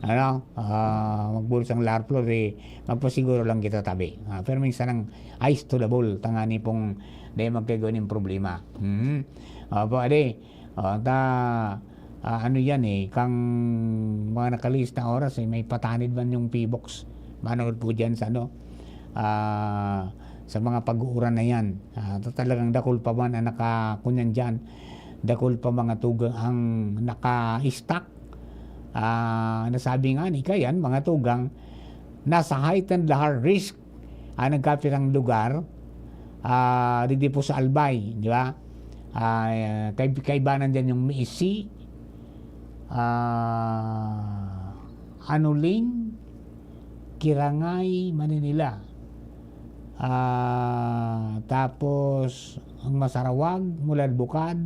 Ano? Ah, magbulos ang lahar, Flor, eh, magpasiguro lang kita tabi. Ah, pero minsan ang eyes to the ball, tangani pong dahil magkaigo ning problema. Mhm. Opo, ade. O, ta, ah, ano yan eh, kang mga nakalihis na oras eh, may patanid man yung P-box. Manood po dyan sa ano, ah, sa mga pag-uuran na yan. Ah, ta-, talagang dakul pa man ang naka-, kunyan dyan, dakul pa mga tugang ang naka-stack. Ah, nasabi nga ni Kayan, mga tugang, nasa heightened lahar risk ang nagkapirang lugar, ah, digdi po sa Albay, di ba? Ah, kay-, kaibanan dyan yung Miisi, ah, Anuling, Kirangay, Maninila. Ah, tapos, ang Masarawag, Mulad Bukad,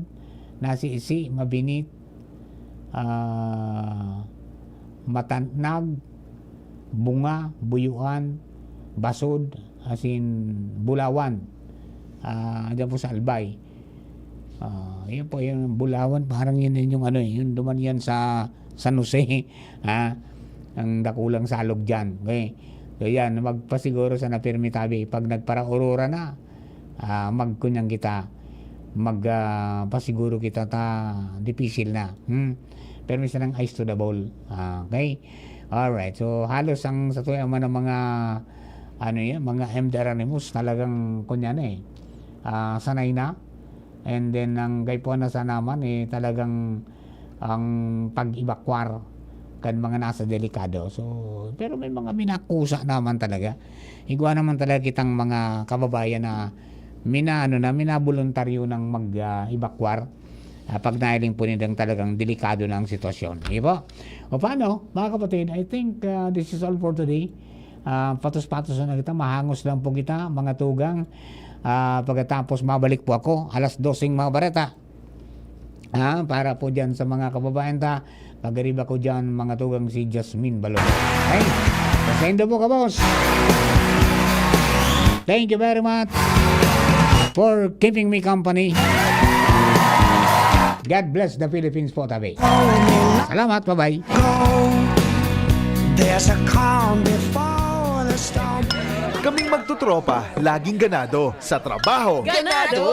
Nasiisi, Mabinit, ah, Matanag, Bunga, Buyuan, Basod, asin Bulawan. Ah, dyan po sa Albay. Ah, yun po, yung Bulawan, parang yun, yun yung ano eh, yung duman yan sa San Jose. Ha? Ang dakulang salog dyan. Okay? So yan, magpasiguro sa napirmi tabi. Pag nagparaurura na, ah, magkunyang kita, mag, ah, pasiguro kita ta dipisil na. Hmm? Pero minsan ang eyes to the ball. Ah, okay? Alright. So, halos ang sa tuya man ang mga, ano yan, mga M D R animals, talagang kunya na eh. Ah, sanay na. And then, ang gaipuan na sa naman, eh, talagang ang pag-evacuar kan mga nasa delikado. So, pero may mga minakusa naman talaga. Igwa naman talaga kitang mga kababayan na mina-, ano na, minaboluntaryo ng mag, ah, evacuar, ah, pag nailing po nilang talagang delikado na ang sitwasyon. Di ba? O paano, mga kapatid, I think, ah, this is all for today. Ah, patos-patos na kita, mahangos lang po kita, mga tugang. Ah, pagkatapos, mabalik po ako, alas doseng mga bareta. Ah, para po dyan sa mga kababayan ta, pagariba ko dyan, mga tugang, si Jasmine Balon. Okay? Pasendo po ka, boss. Thank you very much for keeping me company. God bless the Philippines po, tabi. Salamat, bye-bye. There's a calm before the storm. Kaming magtotropa, laging ganado sa trabaho. Ganado!